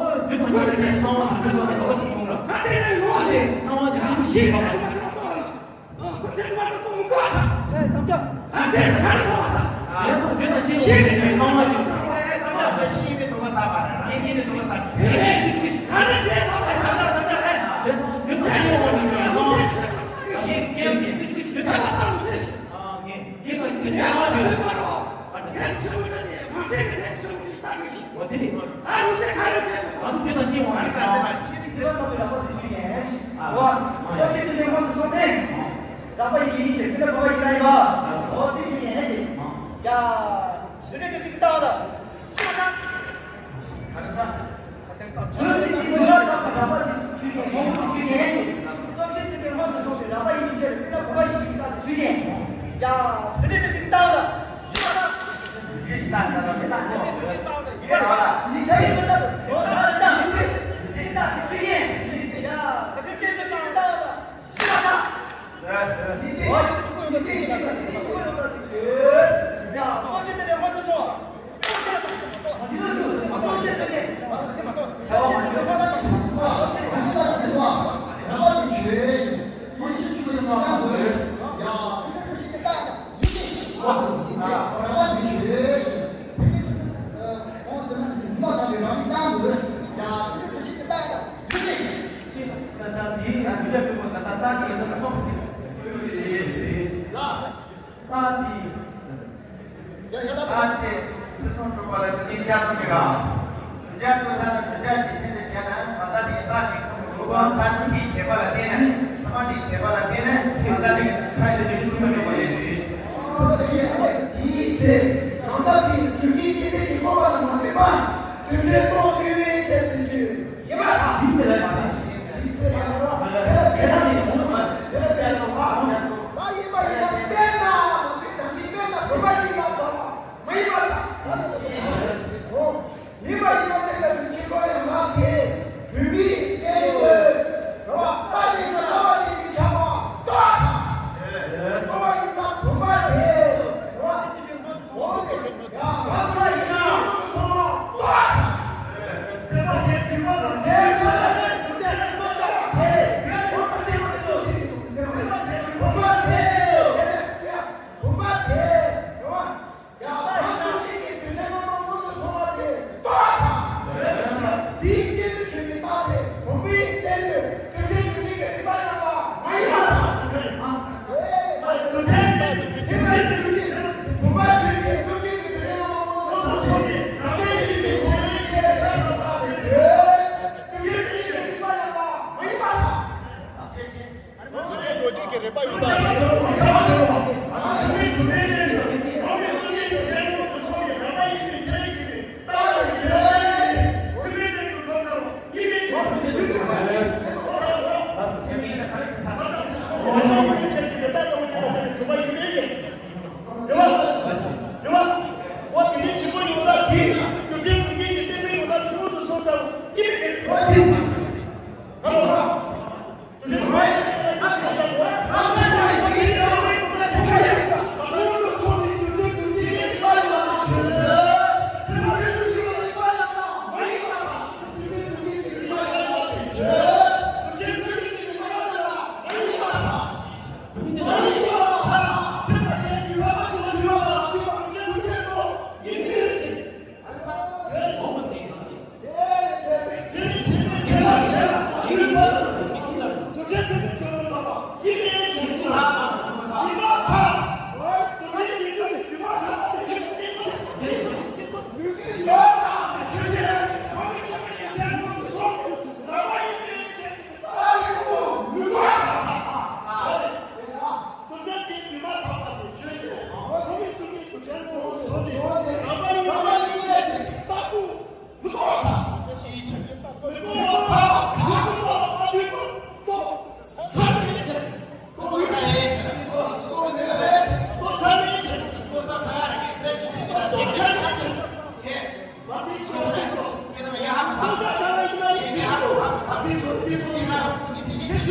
ཨོ་རྒྱུ་དང་རྐྱེན་ལ་བརྟེན་ནས་སྣང་བ་དང་སེམས་པ་དང་འོ་ཟེར་གྱི་ཡོད་ར། ད་དེ་ནས་ཡོང་བ་དེ། སྣང་བ་དེ་ཤིན་ཏུ་ཞིབ་པ་ཟེར། ཨེ་དམ་བཅའ། ད་དེ་ཟེར་ག་རེ་ཐོག་ས། དེ་ཚོ་རྒྱུ་དང་རྐྱེན་ལ་བརྟེན་ནས་སྣང་བ་དེ། ཨེ་དམ་བཅའ། ཤེས་ཡོན་པའི་དོགས་པ་ཟ་བ་རེད། ངས་ཤེས་ཡོན་པའི་དོགས་པ་ཟ། དེ་ནས་ཀུ་ཅི་ཀུ་ཅི་ག་རེ་ཟེར་དམ་བཅའ་ཟ་ཟ་དམ་བཅའ་ཨེ། དེ་ཚོ་རྒྱུ་དང་རྐྱེན་ལ་བརྟེན་ནས་སྣང་བ་དེ། ད་དེ་རྐྱེན་གྱིས་ཀུ་ཅི་ཀུ་ཅི་མི་འདྲ་བ་ཙམ་ཟེར། ཨ་ངས་དེ་ཀུ་ཅི་ཀུ་ཅི་ཨ་ཟེར་བ་རོ། ཨ་དེ་ཟེར་ཆུ་བོ་དེ་ནས་མ་ཟེར་གི་ཟེར་ཆུ་བོ་དེ་ལྟ་གི། འོ་དེ་རེད། ད་རུ་སེ་ག་རེ་བྱས་ནས། ང་ཚོ་དེ་དང་ཅི་ཡོང་བ་རེད། ད་ཚེ་མ་ཤི་ནི་ཟེར་བ་ལྟ་བུའི་རགས་པ་དེ་ཆུ་ཡིན། ཨ་འོ་ཨ་ཡ། དེ་དུས་ནས་མང་དུ་སོང་སྟེ། རགས་པ་ཡི་གེ་ཡིན་ཞེས་ཕི་ལ་གོ་བ་ཡིན་ན་ཡིན་པ། འོ་དེ་ཆུ་ཡིན་ཞེས། ཡ། ཡ། དེ་འདྲ་དེ་ཅིག་བཏང་ལ། ཤ་ཁ། ཁ་རེ་ས། ཁ་ཏེ་ཁ། བོད་ཀྱི་ཡིག་ཡོད་ལ་དག་པའི་ར་བ་ཡི་ཆོས་ཅན། མང་པོ་ཆོས་ཅན། རྩོམ་བཤད་དེ་འདྲའི་སྔོན་དུ་སོང་བའི་ར་བ་ཡི་མི་ཆེར་དཔེར་ན་བོད་པ་ཡི་ཞིག་ལྟ་ཆོས་ཅན། ཡ། དེ་འདྲ་དེ་ཅིག་བཏང་ལ། ཤ་ཁ། ཡི་ཆ་ཡི་མི་ལྟ་ནོ་ད་ལ་ད་ཡི་ལྟ་ཆོས་ཅན། ཡ། དེ་འདྲ་དེ་ཅིག་བཏང་ལ། ལགས། ཡ་ཡ་ལ། ད་དེ་སྲིད་སྐྱོང་གྲོགས་པོ་ལ་དེ་འདྲ་བསྐྱར་དུ་མི་རག་འདི་འདྲ་བསྐྱར་དུ་ས་ན་འདི་འདྲ་གི་ཆེད་དུ་བྱས་ན་ད་ལྟ་དེ་ད་ཞིག་ཐུག་མི་འདུག་ད་འདི་འདིའི་བྱེད་པ་ལ་བརྟེན་ནས་ས་མ་འདིའི་བྱེད་པ་ལ་བརྟེན་ནས་ད་ལྟ་དེ་ཁ་ཤས་དེ་ཐུག་མི་འདུག་པ་ཡིན་ཞུས། དེའི་ཚེ་གང་ཟག་དེ་རྒྱུ་རྐྱེན་སྐྱེ་ཚེ་གི་སྤོབས་པ་ལ་མ་བརྟེན་པར་དུས་ཚོད་གཏོང་ཐུབ་པའི་ཆེད་ཟེར་རྒྱུ། ཡིན་པ་དང་། ཡིན་ཟེར་ལ་མ་ཟེར། ཡིན་ཟེར་ལ་མ་རོ། དེ་ལ་དེ་ལ་ནི་ཡོང་བ། དེ་ལ་དེ་ལ་ཡོང་བ། ད་ཡིན་པ་ཡིན་ན་དཔེར་ན་ང་ཚོའི་ད་ནི་དཔེར་ན་བོད་པ་གཅིག་ལ་ཚོགས་པ་མ་ཡིན་པ་དང་། ད་ནི་ཡིན་པ་ཡིན་ན་དེ་ལ་ཡིན་གཅིག་པ་ཡང་ང་དེ་བོད་མིའི་སྐད་ཡིག་རེད་བ། ད་ཡིན་ན་རྩ་བ་ནས་མི་ཆགས་པ་ལྟོས་དང་། རྩ་བ་ཡིན་ན་བོད་པ་དེ་རེད་བ།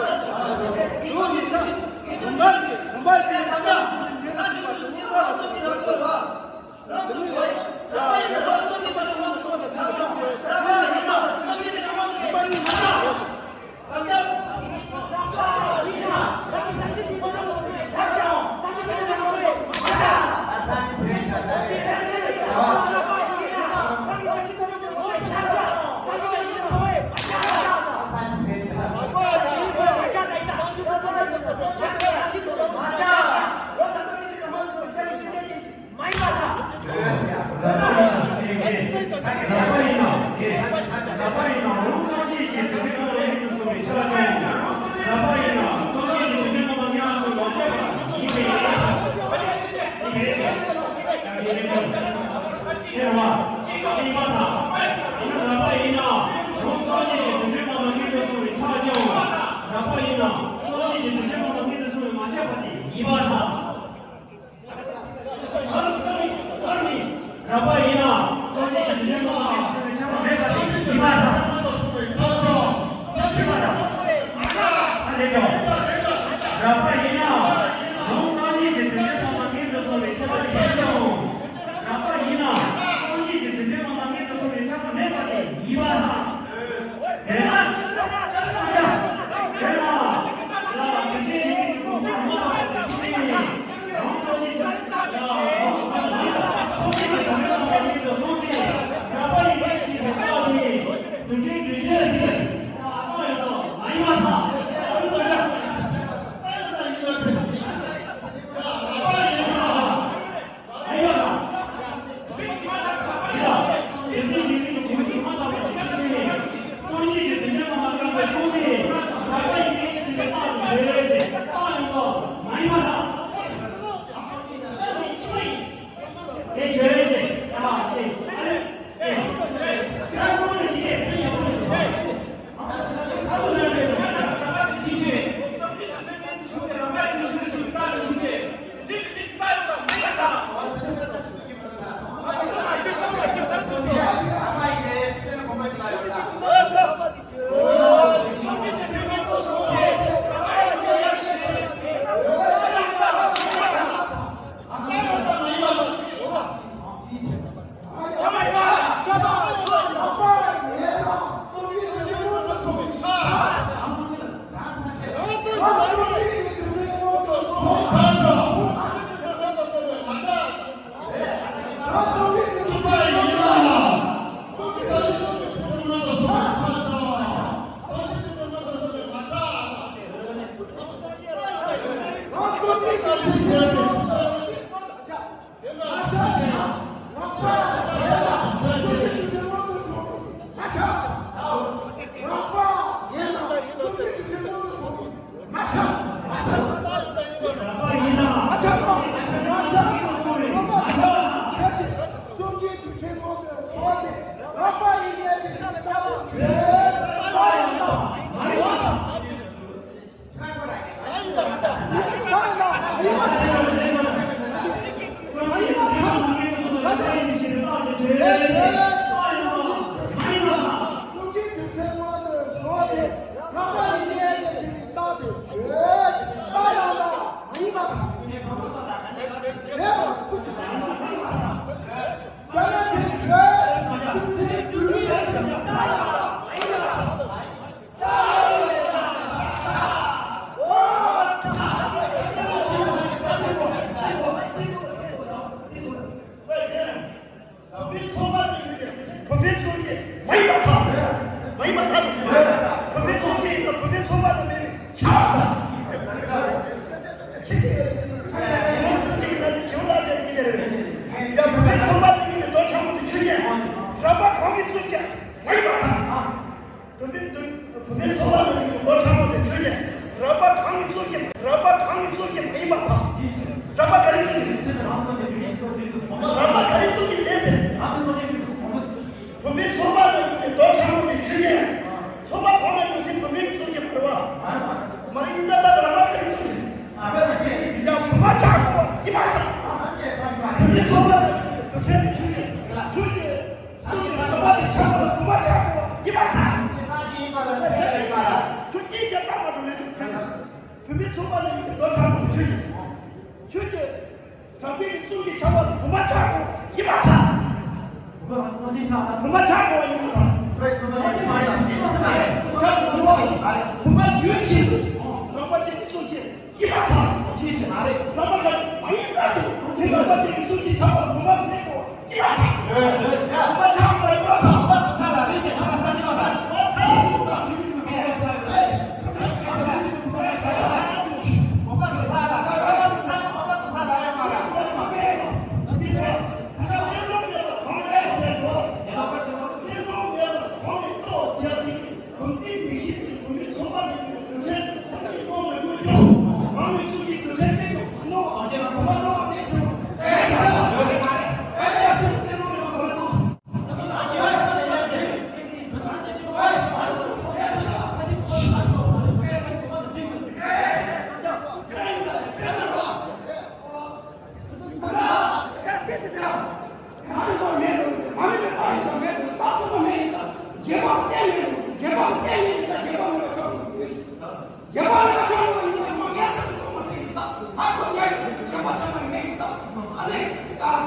རགས་པ་ཡིན་ན་གཙོ་ཆེ་གི་དོན་དེ་མ་ཡིན་པ་དེ་ཡིན་པ་དང་། ཤེས་པ་དང་། ཨ་ལས་ཀྱང་། རགས་པ་ཡིན་ན་རང་གཙོ་ཆེ་གི་དོན་དེ་མ་ཡིན་པ་དེ་ཡིན་ཀྱང་། རགས་པ་ཡིན་ན་གཙོ་ཆེ་གི་དོན་དེ་མ་ཡིན་པ་དེ་ཡིན་པ་དང་། བོད་མིའི་ཚོགས་པ་དེ་ཡིན་ཏེ། བོད་མིའི་ཚོགས་པ་མ་ཡིན་པར་ཐལ། མ་ཡིན་པར་ཐལ། བོད་མིའི་ཚོགས་པ་ཡིན་ན་བོད་མིའི་ཚོགས་པ་དང་མི་མི་ཆགས་པ། ཡ་བོད་མིའི་ཚོགས་པ་དེ་ཡིན་ཏེ་རྡོ་ཁྲ་མོ་དེ་ཆོས་ཉན། ར་བ་གང་གི་ཚོགས་ཀྱང་མ་ཡིན་པར་ཐལ། བོད་མི་བོད་བོད་མིའི་ཚོགས་པ་ནང་གི་ལོ་ཕྲ་མོ་དེ་ཆོས་ཉན། ར་བ་གང་གི་ཚོགས་ཀྱི་ར་བ་གང་གི་ཚོགས་ཀྱི་མ་ཡིན་པར་ཐལ། ར་བ་ག་རེ་ཚོགས་ཀྱི་ར་བ་ག་རེ་ཚོགས་ཀྱི་ལས་ཟེར། བོད་མིའི་ཚོགས་པ་ནང་གི་ལོ་ཕྲ་མོ་དེ་ཆོས་ཉན། ཚོགས་པ་གང་ལ་ཡོད་སའི་བོད་མིའི་ཚོགས་ཀྱི་མ་རེད་བ། མ་ཡིན་ཙང་ད་ར་བ་ག་རེ་ཚོགས་ཀྱི་ཡང་བུ་མ་ཆགས་པ་ཡིན་པར་ཐལ། བོད་མིའི་ཚོགས་པ་ནང་གི་ལོ་ཕྲ་མོ་ཆོས་ཉན། ཆོས་ཉན། བོད་མིའི་ཚོགས་པ་ལ་ཡིན་པའི་ལོ་ཕྲ་མོ་ཆོས་ཀྱི། ཆོས་ཀྱི། དྲང་པའི་གསུང་གི་ཆ་བ་ལ་བུ་མ་ཆགས་པ་ཡིན་པར་ཐལ། བུ་མ་ཆགས་པ་ཡིན་པར་ཐལ། བུ་མ་ཡོད་ཕྱིར་རང་པ་ཅན་གྱི་གསུང་གི། ཡིན་པར་ཐལ། ཅི་ཞིག་མ་རེད། རྣམ་པ་ལྟར་མ་ཡིན་ཙང་ཞིག་ཁྱེད་རྣམ་པ་ཅན་གྱི་གསུང་གི་ཆགས་པ་བུ་མ་མེད་པོ་ཡིན་པར་ཐལ། བུ་མ་ཆགས་པ་ཡིན་པར་ཐལ། ཅི་ཞིག་ཐ་ན་ཐ་ན་མ་ཐལ། རྒྱལ་བ་ལ་ཁྱབ་པ་ཡིན་ན་རྒྱལ་བ་ལ་ཁྱབ་པ་ཡིན་ན་རྒྱལ་བ་ལ་ཁྱབ་པ་ཡིན་ན། རྒྱལ་བ་ལ་ཁྱབ་པ་ཡིན་ན་རྒྱལ་བ་ངེས་སེམས་གཏོང་བ་དེ་ཡིན་ཙང་། ད་ཁོ་ཉལ་ཡོད་རྒྱལ་བ་ཚང་མ་མེད་ཡིན་ཙང་། ཨ་ནི་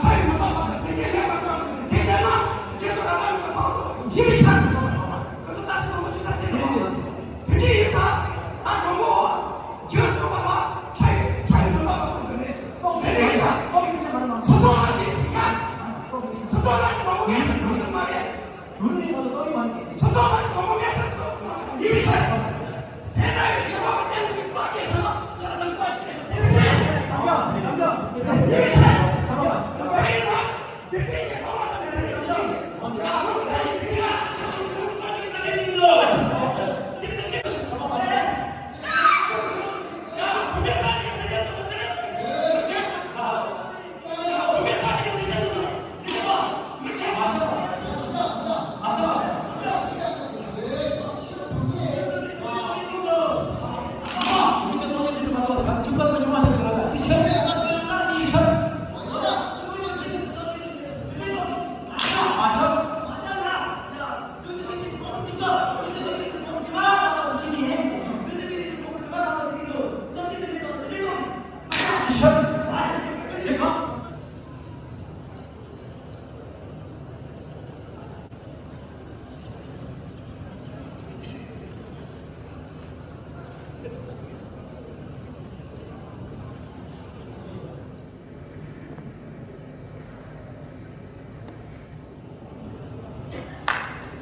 ཁྲ་ཡི་མི་ལག་པ་དེ་རྗེས་ལེན་པ་ཙམ་དེ་ལྟར་ན་རྗེ་དང་ར་མ་ཡིན་པ་ཐོག་ཏུ་ཡིད་ཆགས་ཀྱི་ཐོག་ཏུ་ད་སེམས་མ་མ་ཆུ་ས་དེ་ལ་དེ་འདྲ་ཡིན་ཙང་ད་དང་པོ་རྒྱུ་ཐོག་པ་ལ་ཁྲ་ཡི་ཁྲ་ཡི་མི་ལག་པ་ཐོག་ཏུ་རེད་ཟེར། དེ་ནས་ཡིན་ཙང་ཚོ་ཚོ་ལ་རྗེས་སུ་ཡ། ཚོ་ཚོ་ལ་དང་པོ་ངེས་སུ་ཐུག་ཡོད་མ་རེད།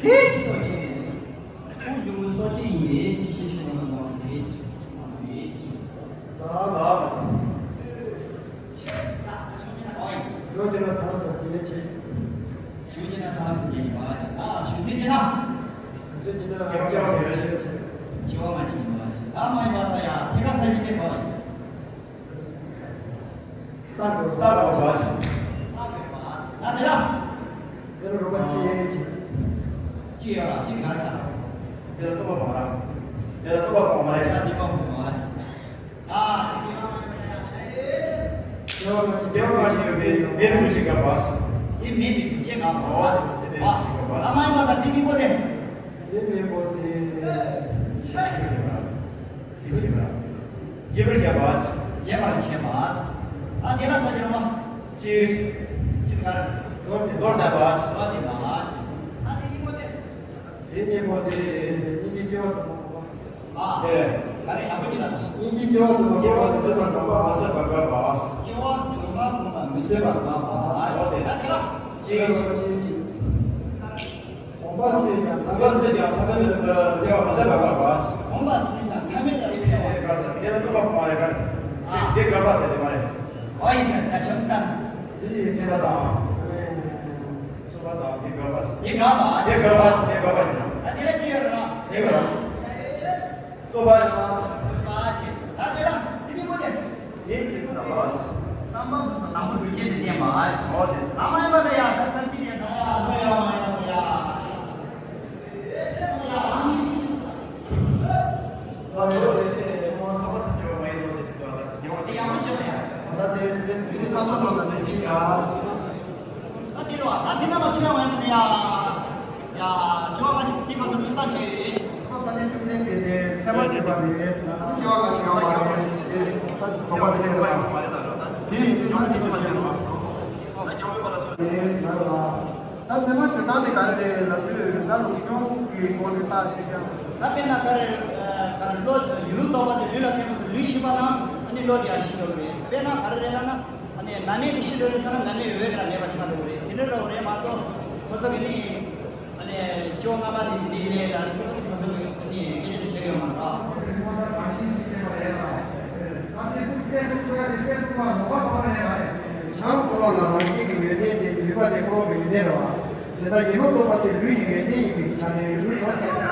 ཧེ་ཅི་ཏོ་ཅི། ཁོང་གཞུང་གི་སོ་ཅི་ཡིན་པས་ཅི་ཤེས་ཤེས་ལ་མ་ཧེ་ཅི་མ་ཧེ་ཅི། ད་ད། ཡོད་དེ་ལ་ཐང་སོ་ཅི་ལེ་ཅི། ཞུ་ཅི་ན་ཐང་སོ་ཅི་ཡིན་པ་ཅི། ཨ་ཞུ་ཚེ་ཅི་ན། ཞུ་ཚེ་ཅི་ན་ཡོད་ཅི་ཡོད་ཅི། ཅི་བ་མ་ཅི་ཡིན་པ་ཅི། ད་མ་ཡིན་པ་ད་ཡ་ཅི་ག་ས་ཅི་ཏེ་པ་ཡིན། ཏ་གོ་ཏ་གོ་བ་ཞིག་ཏ་གོ་བ། ད་དེ་ལ། དེ་ལ་རོ་པ་ཅི་ཅི། ཅི་ཡོད་ལ་ཅི་ག་ཆ། དེ་ལ་ཏོ་པ་བ་ར། དེ་ལ་ཏོ་པ་བ་མ་རེད། ད་དེ་པ་བ་མ་ཅི། ད་ཅི་གི་ཡང་མ་ཡང་ཤ་ཡེ་ཅི། དེ་བ་མ་ཅི་དེ་བ་མ་ཅི་ཡོད་པའི་མེ་མུ་ཞིག་ག་བ། དེ་མེ་མི་དུ་ཅི་ག་བ། ཨོ་དེ་དེ་བ། ཞིག་ག་བ། ད་མ་ཡིན་པ་ད་དེ་མི་པོ་དེ། དེ་མི་པོ་དེ། ཤ་ཡེ་ཅི། རྒྱས་པར་བཤད་པ། རྒྱས་པར་བཤད་པ། ཨ་དེ་ལ་ས་སྦྱར་བ། སྤྱིར། སྤྱིར་གར། མདོར་བསྟན་པ། མདོར་བསྟན་པ། ཨ་དེ་གཉིས་པོ་དེ། དེ་གཉིས་པོ་དེ་སྙིང་རྗེ་སྐྱེ་བ་དང་པོ། ཨ། དེ། ག་རེ་ཡག་པོ་ཅིག་ལ་དང་། སྙིང་རྗེ་སྐྱེ་བ་དང་པོ་སྐྱེ་བ་མི་བཟོད་པར་དགོངས་པ་མ་བཟོད་པར་དགོངས་པ། སྐྱེ་བ་དང་པོ་དགོངས་པ་མི་བཟོད་པར་དགོངས་པ། ཨ་དེ་ལ་དེ་ལ། སྤྱིར། གོམས་པ་བསལ་ཀྱང་ཐ་མལ་དུ་སྐྱེ་བ་མི་འདོད་པར་དགོངས་པ། གོམས་པ་བསལ་ཀྱང་ཐ་མལ་དུ་སྐྱེ་བ། དེ་དགག་ས་དེ་ལ་ནུས་པ་མ་རེད་ག། དེ་དགག་པ་ཟེར་དེ་མ་རེད། ཨོ་ཡིན་ཟེར་ད་ཁྱོད་ལྟ། དེ་ཡི་མཁས་པ་དང་། མཁས་པ་དང་དེ་དགག་པ་ཟེར། དེ་དགག་པ། དེ་དགག་པ་ཟེར་དེ་དགག་པ་ཟེར། ད་དེ་ལ་ཅི་ཡོད་ར། དེ་ཡོད་ར། རྩོད་པ་ཡིན་ན། རྩོད་པ་བྱེད། ད་དེ་ལ་དེ་ནི་མོ་དེ། ཡིན་གྱི་ན་བ། བསམ་པ་དུ་དང་པོ་ལུས་ཅན་དུ་བསྟན་པ། ཨོ་དེ། ལ་མ་ཡིན་པ་ལ་ཡ་ད་སངས་རྒྱས་ཡ་ད་ཡ་ལོ་ཡ་མ་ཡིན་པ་ལ་ཡ། ཨེ་ཤེ་མ་ཡ་ཨང་ཞིག་ད་ཡོད་རེད་དེ་མོ་བསམ་པ་ཐུབ་ཀྱི་ཡོད་མ་ཡིན་ནོ་ཟེར་གྱི་འདུག་ད་ཡོད་དེ་ཡག་པོ་ཤོད་ཡ། ད་དེ་དེ་དེ་ད་སོ་ད་དེ་ཤི་ཡ། ད་དེ་རུ་བ་ད་དེ་ན་མ་ཆུ་ཡ་མ་ཡིན་པ་ལ་ཡ། ཡ། ཇོ་བ་ཅིག་དེ་ག་ཚོད་ཆུ་དང་ཆེ། ཁོ་ས་ཆ་ཆུ་ལེན་དེ་དེ་ཚེ་མ་ཆུ་པ་རེད། ཆེ་བ་ག་ཆེ་བ་རེད། དེ་དོགས་པ་དེ་རེད་པ། དེ་ཡིན་དུས་ང་དེ་ཆུ་པ་ཆེ་རེད་པ། རེད་ཟེར་བ། ད་ཚེ་མ་ཆུ་དང་དེ་ག་རེ་རེད་ལབ་དུས་ད་ལུགས་སྲོལ་གྱི་སྐོར་དེ་ད་དེ་ཀྱང་། ད་དཔེར་ན་ག་རེ་ག་རེ་བློ་ཡུལ་རྟོགས་པ་དེ་ལུས་ལ་ཐེབས་པ་དེ་ལུས་ཤི་བ་ན་ཨ་ནི་བློ་དེ་ཡང་ཤི་འགྲོ་གི་རེད། དཔེར་ན་ག་རེ་རེད་ལབ་ན། ཨ་ནི་མནར་མེད་དེ་ཤི་འགྲོ་རེད་ཟེར་ན་མནར་མེད་འོད་དེ་ལ་མེད་པ་ཆགས་འགྲོ་གི་རེད། དེ་འདྲ་འདྲ་བོ་རེད་མ་གཏོགས་ཁོ་ཚོ་གི་ནི་ཨ་ནི་སྐྱོ་སྔ་མ་དེ་དེ་ལས་ལ་ཁོ་ཚོ་གི་ཨ་ནི་སྐད་ཆ་དེ་བཤད་ཡོད་མ་རེད། ཆང་ཁོ་ལ་ལ་རང་བཞིན་གྱི་ཡོན་ཏན་དེ་ནུས་པ་དེ་ཁོ་བོ་གི་ཡོན་ཏན་རེད་བ། དེ་ལྟར་ཡིད་ལུས་རྟོགས་པ་དེ་ལུས་ཀྱི་ཡོན་ཏན་ཡིན་པའི་ཆ་ནས་ལུས་ཡོངས་རྫོགས།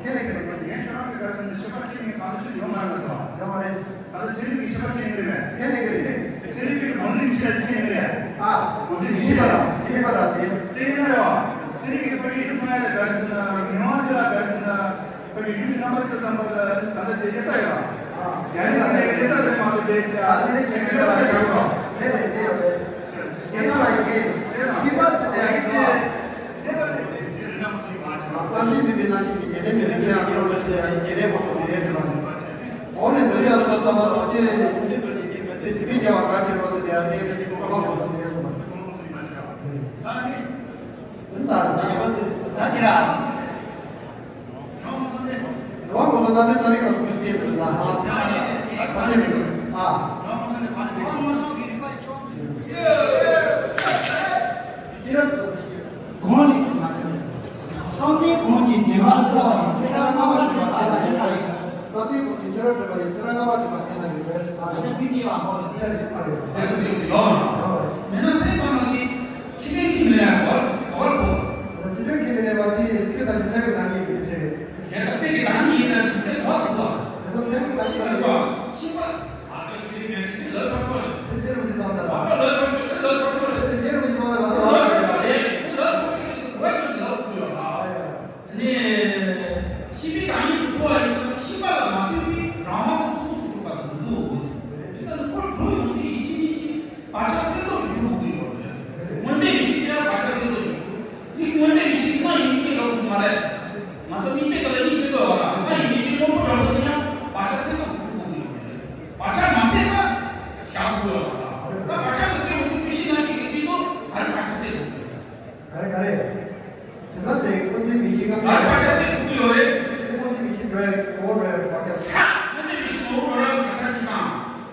ཁྱེད་ལས་ཀྱི་རེད་མོད། ངས་ཁྱོད་རང་གི་ག་རེ་ཟེར་ན་ཤེས་པ་ཁྱེད་ཉིད་གང་ལ་ཆུད་ཡོད་མ་རེད་ཟེར་བ། ཡོད་མ་རེད། ད་ལྟ་ཚན་རིག་གི་ཤེས་པ་ཁྱེད་ཡིན་གྱི་རེད། ཁྱེད་ཡིན་གྱི་རེད། ཚན་རིག་གི་དགོངས་ཚུལ་ཤེས་ཡ་ཁྱེད་ཡིན་གྱི་རེད། ཨ། དགོངས་ཚུལ་ཡིན་གྱི་རེད། ཡིན་པ་རེད། ཡིན་པ་རེད། དེ་ཡིན་ན་རེད་བ། ཚན་རིག་གི་ཁོར་ཡུག་མཐོང་ཡ་ལ་ག་རེ་ཟེར་ན་མི་དབང་དེ་ལ་ག་རེ་ཟེར་ན་ཁོར་ཡུག་ཡུལ་གྱི་རྣམ་པ་ཚོ་ཙམ་པ་ལ་ད་ལྟ་དེ་དབྱེ་རྩ་ཡོད་ར། ཡང་ཡང་དེ་དབྱེ་རྩ་རེད་མ་གཏོགས་དེ་ཟེར་ཡ་དེ་དབྱེ་རྩ་ཡོད་ར། དེ་རེད་དེ་ཡོད་རེད། དེ་ལ་ཡི་གེ་གཉིས་པ་ཟེར་ཡ་ཡི་གེ་གནས་པ་ལས་དེ་རྣམ་གསུམ་པ་ཆགས། རྣམ་ཤེས་མིན་པའི་རྣམ་ཤེས་ཀྱི་ཡེ་ནས་མེད་པའི་ཕྱིར་ཡང་ཡོད་ཟེར་ཡ་ཡི་གེ་ལས་མ་གསུངས་པའི་ལས་དེ་མ་ཟིན་པ་ཆགས། འོག་ནས་འདོད་ཆགས་སོགས་བསམ་པ་རྟོག་བཅས་ཀྱི་མཐུན་དུ་ཡི་གེ་མི་མཐུན་ཟིན་པའི་བྱ་བ་གལ་ཆེ་བ་ཟེར་ཡ་དེ་ལས་ཀྱི་གོ་འཕང་སོགས་ཟེར་ཡ་གསུངས་པ། ད་ནི། ད་དེ་ར། རང་ངོ་སོ་རྣམ་པའི་ཚ་རིག་ལ་སོགས་པའི་སྟེང་དུ་ལ། ཨ། གོང་ནས་གསུངས་པ་ལྟར། བསམ་གཏན་གོང་གི་འཛིན་པ་གསལ་བ་ཡི་ཚེ་ཚད་ལྔ་པར་བྱས་པ་ལ་དེ་ལྟར་ཡོད། བསམ་གཏན་གོང་གི་ཚེ་རབས་བྲལ་བ་ཡི་ཚད་ལྔ་པ་དེ་མ་བསྟན་ན་ཡོད་པས། ཨ་ནི་ཚིག་དེ་ཡང་ཧོ་ཚད་ལྔ་པ་ཡོད། མེད་ན་སེམས་ཙམ་ལ་ནི་ཕྱི་ལས་ཀྱི་མི་ལ་གོ་བ་གོ། ཚིག་དོན་གྱི་མི་ལ་བ་དེ་ཆོས་དང་ནི་སེམས་ཀྱི་བདག་ཉིད་ཡིན་ཚེ། དེ་ལྟར་སེམས་ཀྱི་བདག་ཉིད་ཡིན་ན་དེ་ཚེ་གོ་བ་གོ་བ། དེ་ལྟར་སེམས་ཀྱི་བདག་ཉིད་ཡིན་ན། ཤེས་པ། ཨ་ཏོ་ཆེ་བའི་མེད་དེ་ལ་ཚོགས་ཚོགས་རེད། དེ་ཚེ་རུ་མི་སོང་ཚར། ཨ་ཏོ་ལ་ཚོགས་ཚོགས་རེད། ལ་ཚོགས་ཚོགས་རེད། དེ་ཚེ་རུ་མི་སོང་ཚར། ལ་ཚོགས་ཚོགས་རེད། ལ་ཚོགས་ཚོགས་རེད། ལ་ཚོགས་ཚོགས་རེད། ནས་ཤེས་པའི་བདག་ཉིད་དུ་གྲུབ་པ་ཡིན་ན་ཤེས་པ་ལ་མ་ལྟོས་པའི་རང་དབང་དུ་ཚུགས་ཐུབ་པ་དང་འདུ་འོ་ཟེར། དེ་ལྟར་ཁོ་གྲུབ་ཡོང་དུས་ཡིད་ཆེས་ཉིད་ཀྱིས་བག་ཆགས་སེལ་རྟོགས་ཀྱི་གྲུབ་དགོས་ཡོད་རེད། དངོས་འབྲས་ཡིད་ཆེས་ཀྱིས་བག་ཆགས་སེལ་རྟོགས་ཀྱི་གྲུབ། དེ་དངོས་འབྲས་ཡིད་ཆེས་རྣམ་དབྱེ་གཉིས་ཀྱི་ལོག་ཏུ་མ་རེད། ང་ཚོ་མིག་ཅེས་ཀྱི་ལ་ཡིད་ཆེས་དགོས་པ་རྣམ་དབྱེ་གཉིས་ཀྱི་དངོས་པོ་འདྲ་པོ་དེ་ཡང་བག་ཆགས་སེལ་རྟོགས་ཀྱི་གྲུབ་དགོས་ཡོད་རེད། བག་ཆགས་མ་སེལ་ན་བཞག་དགོས་ཡོད་པ་དང་། ད་བག་ཆགས་ཀྱི་སེལ་རུང་དུ་མི་ཤེས་ན་ཞིག་གི་དུས་ཐོག་ག་རེ་བག་ཆགས་སེལ་དགོས་ཡོད་རེད། ག་རེ་ག་རེ། དེ་ཚོ་ཟེར་ཀུན་གཟིགས་མི་ཤེས་ཀ་མེད། ད་བར་ཆ་སེ་ཀུ་ཀུ་ཡོད་རེད། དེ་ཀུན་གཟིགས་མི་ཤེས་འགྲོ་ཡ་གི་ངོ་བོ་འགྲོ་ཡ་གི་བར་ཆ། ཚ། ཀུན་གཟིགས་མི་ཤེས་ངོ་བོ་འགྲོ་ཡ་གི་བར་ཆ་ཞིག་དང་།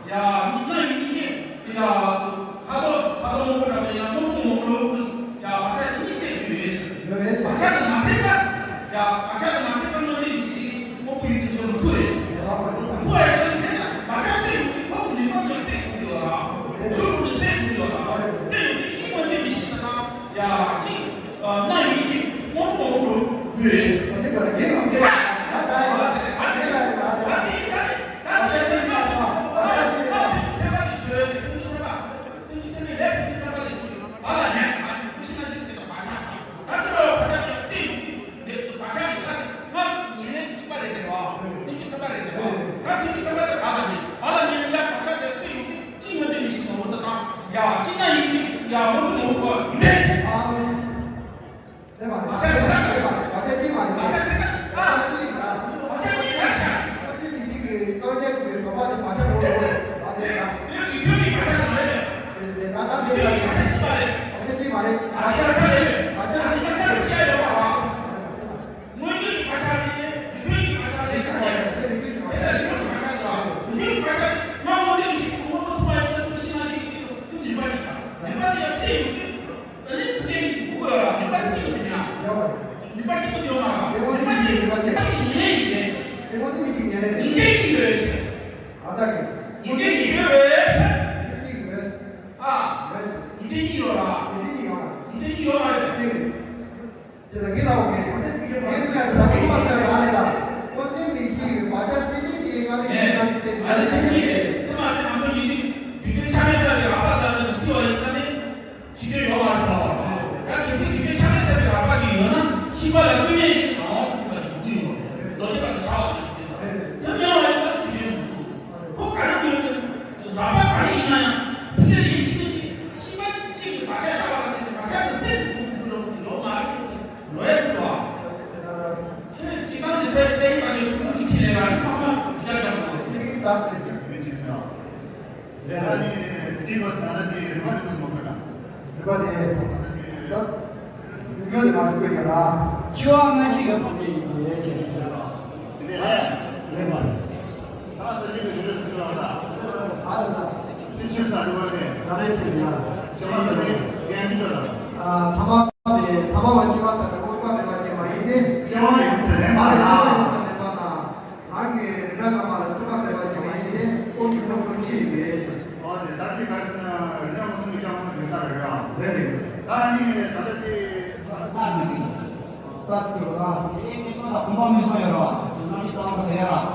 ཡ། མི་སྣ་ཡིན་མི་ཅན། ཡ། ཁ་དོག་ཁ་དོག་སྔོན་པོ་འདྲ་མིན་ཡང་སྔོན་པོ་ངོ་བོ་འགྲོ་ཡ་གི་བར་ ཡ་གཅིག་ན་ཡིན་གཅིག་ཡ་མོ་མོ་གོ་ཡིན་པས། ཨ་མོ། དེ་མ་རེད། བ་ཆ་ཟེར་ན་དེ་མ་རེད། བ་ཆ་གཅིག་མ་རེད། བ་ཆ་ཟེར་ན་ཨ་གཅིག་ཡིན་ད། བ་ཆ་གཅིག་ཡ་ཤ། ཨ་ཅེ་མི་ཤིག་གི་ཏོ་ཅེ་ཅིག་གི་ཁོ་པ་དེ་བ་ཆ་རོ་རོ་རོ་བ་དེ་ད། ཡོད་ཀྱི་ཁྱོད་ཀྱི་བ་ཆ་མ་རེད། དེ་དེ་ད་ད་དེ་ད་རེད། བ་ཆ་གཅིག་མ་རེད། བ་ཆ་གཅིག་མ་རེད། བ་ཆ་ཟེར་ན་བ་ཆ་ཟེར་ན་བཤད་ཡོད་པ། དངོས་བརྗོད་ཀྱི་བག་ཆགས་དེ་རིགས་རྒྱུད་ཀྱི་བག་ཆགས་ལས་ཁ་ཡ། དེ་ལས་རྒྱུད་ཀྱི་བག་ཆགས་དེ་ལ་རྒྱུད་ཀྱི་བག་ཆགས་དེ་མ་ངོ་དེ་མི་ཤེས་ངོ་མ་ཐུབ་པ་ཡིན་ན་ཤི་ན་ཤི་གི་དུས་ནུས་པ་ཡིན་ཤག་ནུས་པ་དེ་ཡང་སེ་ཡོང་དུས་ཨ་ནི་ཕུ་ཏེ་ནི་འགུག་དགོས་ཡོད་ལ་ནུས་པ་གཅིག་ཡོད་མ་ནུས་པ་གཅིག་ཡོད་མ་རེད། ནུས་པ་གཅིག་ཡིན་ཡིན་པས་ནུས་པ་གཅིག་ཡིན་ཡིན་པས་ཡིན་པས་ཨ་ད་གི་ཡིན་པས་ཡིན་པས་ཨ་ཡིན་པས་ཡིན་ཡོད་ལ་ཡིན་པས་ཡིན་ཡོད་མ་རེད། དེ་ལ་དགེ་ལ་འོ་མེད། དགེ་སུ་ཡང་དག་པོ་མ་ཟ་ཡ་ཨ་ལེ་ལ། ཁོ་ཚོའི་མི་ཤེས་ཡོད་བ་ཆ་སྲིད་ཇུས་དེ་ང་ནི་ངས་ང་ནི་དེ་ང་ནི་དེ་ཅི་རེད། དེ་མ་ཟད་ང་ཚོ་ཡིན་དུས་དུས་ཚོད་ཆ་མེད་ས་རེད། རག་པ་ཟ་ནི་ལ་སུ་བ་ཡིན་ས་ནི་ཞི་བདེ་ཡོད་མ་སོང་། ཡང་གལ་སྲིད་དུས་ཚོད་ཆ་མེད་ས་རེད། རག་པ་དེ་ཡོད་ན་ཤི་བ་ལ་སྐུད་མེད་ཀྱི་ང་བ་ཐུག་པ་དེ་མི་ཡོང་། ལོ་རྒྱུས་པ་དེ་བྱ་བ་དེ་ཞི་བདེ་དང་དེ་མེད་པ་ཡིན་ན་ཞི་བདེ་མི་འདུག་ཁོ་ག་རེ་ཡོད་ཟེར། རག་པ་ག་རེ་ཡིན་ན་ཡང་ཕུ་ཏེ་ཡིན་གཅིག་མིན་གཅིག་ཤི་བ་གཅིག་གི་བག་ཆགས་བཞག་པ་ལ་བརྟེན་ནས་བག་ཆགས་ཀྱི་སེམས་འཁྲུག་འགྲོ་ལོ་མ་རེད་ཟེར་ལོ་ཡ་འདུག་བ། ཁྱོད་སྤྱི་བཏང་གི་ཚད་ཚད་ཡིན་པ་ལས་སུ་འཁྲུག་གི་ཁྱེད་ལས་ཀ་ཚང་མ་རྒྱ་རྒྱ་མ་རེད། ད་ནི་འདི་བ་ཟེར་ན་འདི་རི་བ་རི་བ་ཟེར་མ་དགོས་ན། རི་བ་དེ་ད། ཡོད་ནི་མ་ཤེས་ཀྱི་ལ། ཆུ་བ་ལྔ་བཞི་ཡོད་པ་དེ་ཡིན་པས་ཅེས་ཟེར་བ། དེ་ནས་ལན་པ། ད་ས་ཆེན་གྱི་ཡུལ་ལ་ཕྱིར་བ་དང་། ཨ་རེ་ད། ཚིག་ཆེན་དང་རི་བ་རེད། ད་རེ་ཆེ་ཡ། ཁྱེད་མ་ད་རེད་ངས་མི་འདོད་ལ། ཨ་ཐ་མ་དེ་ཐ་མ་བ་ཅི་མ་ད་རེ་འོས་པ་མེད་པ་ཅིག་མ་ཡིན་ཏེ། སྐྱེ་བ་ཡོད་ཟེར་ལན་པ་ཨ་རེ་ལ། ཁྱེད་མ་ཡོད་ཟེར་ལན་པ་ན། རང་གི་རིགས་སྣ་ཁ་པ་ལ་ཐུག་པ་མེད་པ་ཞིག་མ་ཡིན་ཏེ་ཁོང་གི་ཐུག་ཐུག་ཅི་ཡིན་པས། ཨོ་དེ་ད་ཅི་ག་ཟེར་ན་རིགས་སྣ་ཁ་སུ་གི་ཅང་མ་ཐུག་ད་རེད་ར། རེད་རེད། ད་ནི་ད་ལྟ་དེ་ད་ལྟ་དེ་ད་ཐུག་ར། དེ་མི་སོང་ད་གོམ་པ་མི་སོང་ཡོད་ར། དེ་ན་མི་ཚང་མ་ཟེར་ཡ་ར།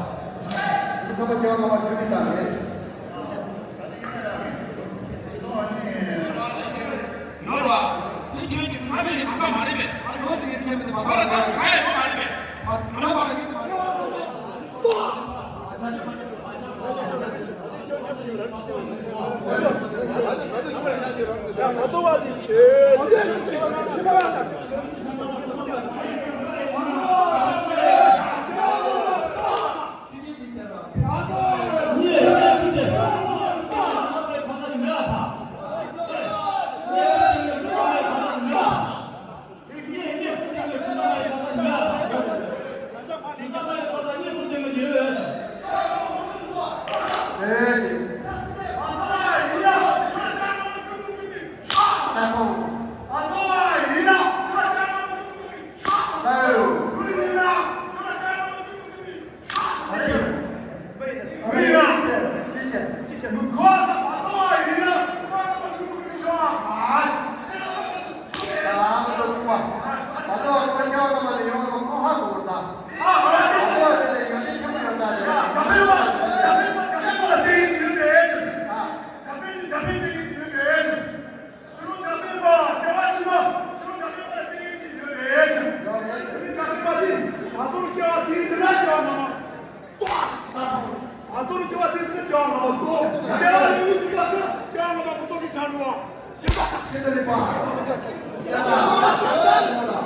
དེ་ཚོ་པ་ཅང་མ་པ་ཐུག་གི་ད་རེད། ཡོད་ར། འདི་ཁྱོད་ཀྱི་ཁ་མེད་ནི་ཨ་ཁ་མ་རེད་པས། ཨ་ཡོད་ཟེར་ཡོད་ཁྱོད་མི་འདི་མ་ཁ་ལ་ཁ་ཁ་ཡ་ཁོ་མ་རེད་པས། ཨ་ཁ་མ་རེད། ད་ལྟ་བ་འདི་ཆེ། ད་དུང་སྐྱེ་བ་དེ་ཚོ་ནི་སྐྱེ་བ་ངོ་མ་སོ། སྐྱེ་བ་ནི་ཡུལ་དུ་ལྟ་ས་སྐྱེ་བ་ངོ་མ་མི་རྟོགས་པའི་ཆ་འགྲོ་བ། ཡིན་པ། ཡིན་པ་ལེགས་པ། ཡ་ད། ང་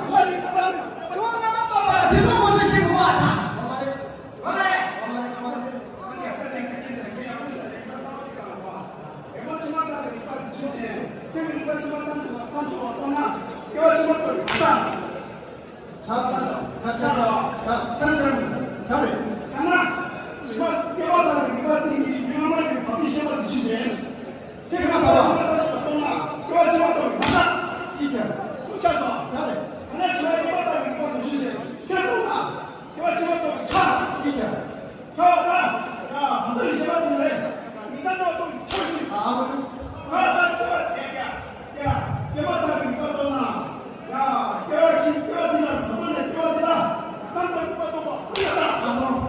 ལ་ཡིན་ས་རེད། ཁྱོད་ང་མ་པ་པ་དེ་ཚོ་ངོ་ཚ་ཆེ་གོ་བ་ད། ང་མ་རེད། ང་མ་རེད། ང་མ་རེད། ང་མ་རེད། ང་རྒྱལ་ཁ་ལེགས་ཁ་སྐད་ཆ་རྒྱུ་ཡག་པོ་ཞིག་རེད། ང་ཚང་མ་ཅིག་ག་ལ་བ། ཡོད་པ་ཆུ་མ་ད་རེད་པ་དེ་ཆུ་ཆེ། ཁྱོད་ཀྱི་ཡོད་པ་ཆུ་མ་ཙམ་ཞིག་ལ་ཙམ་ཞིག་ལ་གཏོང་ན། ཡོད་པ་ཆུ་མ་ད་རེད་པ། ཁྱབ་ཁྱབ་ཁྱབ་ཁྱབ་ཁྱབ་ཁྱབ་རེད། ཡང་ན་ཞི་བ་སྐྱེ་བ་དང་རིག་པ་དེ་ཡིས་རྒྱུ་ལྔ་མ་ཡིན་པའི་བ་སྤུའི་ཤེས་པ་དེ་ཆུད་ཟོས། དེ་ཁ་ད་ལ་ཞི་བ་ལྟ་ཞིག་ལ་གཏོང་ན་སྐྱེ་བ་ཆེ་བ་དང་མ་དག་ཅིས་ཀྱང་ཁྱབ་ཁྱབ་སོ་ཁྱབ་རེད། ཡང་ན་ཞི་བ་སྐྱེ་བ་དང་རིག་པ་དེ་ཆུད་ཟོས་དེ་གཏོང་ན་སྐྱེ་བ་ཆེ་བ་དང་ཁྱབ་ཅིས་ཀྱང་། ཁ་བ་ད། ཡ། ང་ཚོ་ཡི་ཤེས་པ་འདི་ལས། མི་ཚ་ཚ་བ་གཏོང་གི་ཁྱོད་ཅིག་ཨ་མ། ང་ད་སྐྱེ་བ་དེ་ཀྱ། ཀྱ། སྐྱེ་བ་དག་གི་རིག་པ་གཏོང་ན། ཡ། སྐྱེ་བ་ཕྱི་སྐྱེ་བ་འདི་ལ་ང་ཚོ་ནས་སྐྱེ་བ་འདི་ལ། ང་ཚོ་རིག་པ་གཏོང་བ་ཀུན་ལ་ད་ཨ་མ།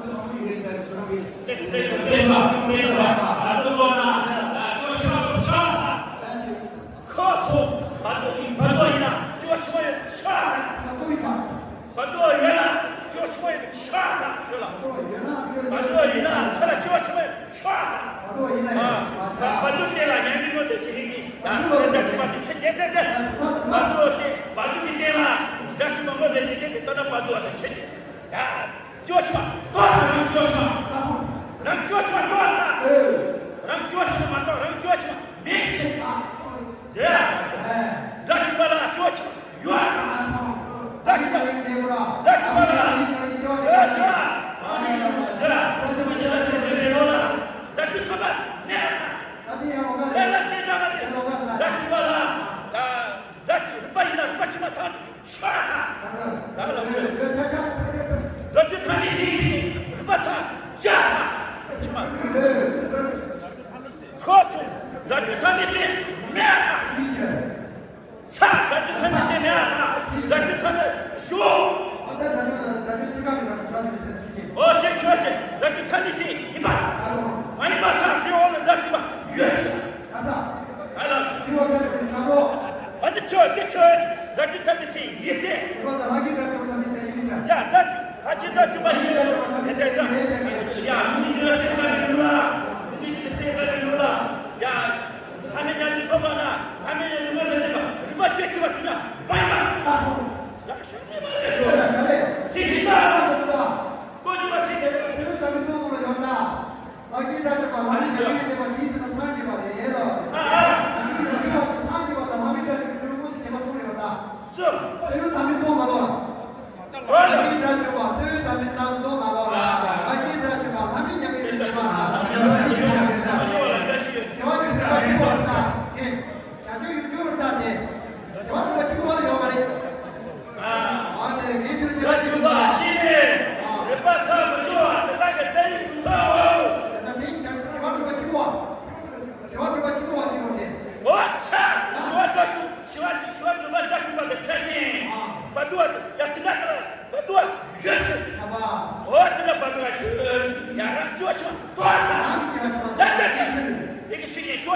ཁོ་ཚོ་བར་དོ་ཡིན་ན་སྐྱོ་ཆུང་ཡོད་ཤ། བར་དོ་ཡོད་ན་སྐྱོ་ཆུང་ཡོད་ཤ་ད་ཁྱོད་ལ། བར་དོ་ཡིན་ན་ཁྱོད་ལ་སྐྱོ་ཆུང་ཡོད་ཤ་ད། བར་དོ་སྟེང་ལ་ཉན་གྱི་ཡོད་དེ་ཅི་ཡིན་གྱི་ད་ཁྱོད་ལ་ཆུ་མ་དེ་ཆེ་གེ་དེ་དེ། བར་དོ་སྟེང་བར་དོ་གི་སྟེང་ལ་ད་ཆུ་མ་མོ་དེ་ཆེ་གེ་དེ་ད་ད་བར་དོ་དེ་ཆེ་གེ་ད། སྐྱོ་ཆུང་ལྟོས་དང་། རང་སྐྱོ་ཆུང་། རང་སྐྱོ་ཆུང་ལྟོས་དང་། རང་སྐྱོ་ཆུང་མ་གཏོགས་རང་སྐྱོ་ཆུང་མེད་ཅེས་དང་། དེ་ཡང་། དགྲ་བཅོམ་པ་ལ་སྐྱོ་ཆུང་ཡོད་དང་། དགྲ་བཅོམ་པ། དགྲ་བཅོམ་པ་ལ། དེ་ཡང་། དགྲ་བཅོམ་པ་ལ་སྐྱོ་ཆུང་ཡོད་དང་། དགྲ་བཅོམ་པ་མེད་དང་། དེ་ལ་དེ་ལྟ་བུ་དེ་དགྲ་བཅོམ་པ་ལ། ད་དགྲ་བཅོམ་རིག་པ་ཡིན་ན་རིག་པ་ཕྱི་མ་ཚང་། ཤ་ད་ལ་ཆོས། རྡོ་རྗེ་ཐ་མའི་སེང་གིས་རིག་པ་ཚང་བྱ་ད་ཕྱི་མ། ཁོ་ཚོ་རྡོ་རྗེ་ཐ་མའི་སེང་མེད་ད། ས་རྡོ་རྗེ་ཐ་མའི་སེང་མེད་ད། རྡོ་རྗེ་ཐ་མའི་ཞོ། ཨོ་དེ་ཆོས་ཅན། རྡོ་རྗེ་ཐ་མའི་སེང་ཡིན་པ། མ་ཡིན་པ་ཐག་དེ་འོག་ལ་རྡོ་རྗེ་མ་ཡོད་ཅེས། ཨ་ལ། ཨ་འདི་ཆོས་འདི་ཆོས་རྡོ་རྗེ་ཐ་མའི་སེང་ཡིན་ཏེ། ཡ་རྡོ་རྗེ་ཕ་རྗེ་རྡོ་རྗེ་མ་ཡིན་ཏེ། ཡ་མི་ཡིན་ལ་སེང་ཚ་མི་ཡིན་ལ། མི་ཡིན་ལ་སེང་ཚ་མི་ཡིན་ལ། ཡ་ལྷ་མི་ཉམས་ལེན་ཐོབ་པ་ན་ལྷ་མི་ཉམས་ལེན་ངོ་ལ་བྱེད་པ་རིག་པ་སྐྱེ་ཆེ་བ་དེ་ན་མ་ཡིན་པ། ཡ་ཤ་མི་མ་རེད། སེང་གི་ད་ཀོ་ཅི་མ་སེང་གི། ལྷག་པའི་བདག་ཉིད་དེ་ལ་སངས་རྒྱས་པ་རེད་ལ། ལྷག་པའི་བདག་ཉིད་དེ་ལ་སངས་རྒྱས་པ་རེད་ལ། ཨ་ཨ། ལྷག་པའི་བདག་ཉིད་དེ་ལ་སངས་རྒྱས་པ་དང་ལྷག་པའི་བདག་ཉིད་ཀྱི་གྲོགས་པོ་དེ་བྱེད་པ་གསུངས་ཡོད་ད། སུ། ལྷག་པའི་བདག་ཉིད་དེ་ལ། ལྷག་པའི་བདག་ཉིད་དེ་ལ་སངས་རྒྱས་པ་རེད་ལ།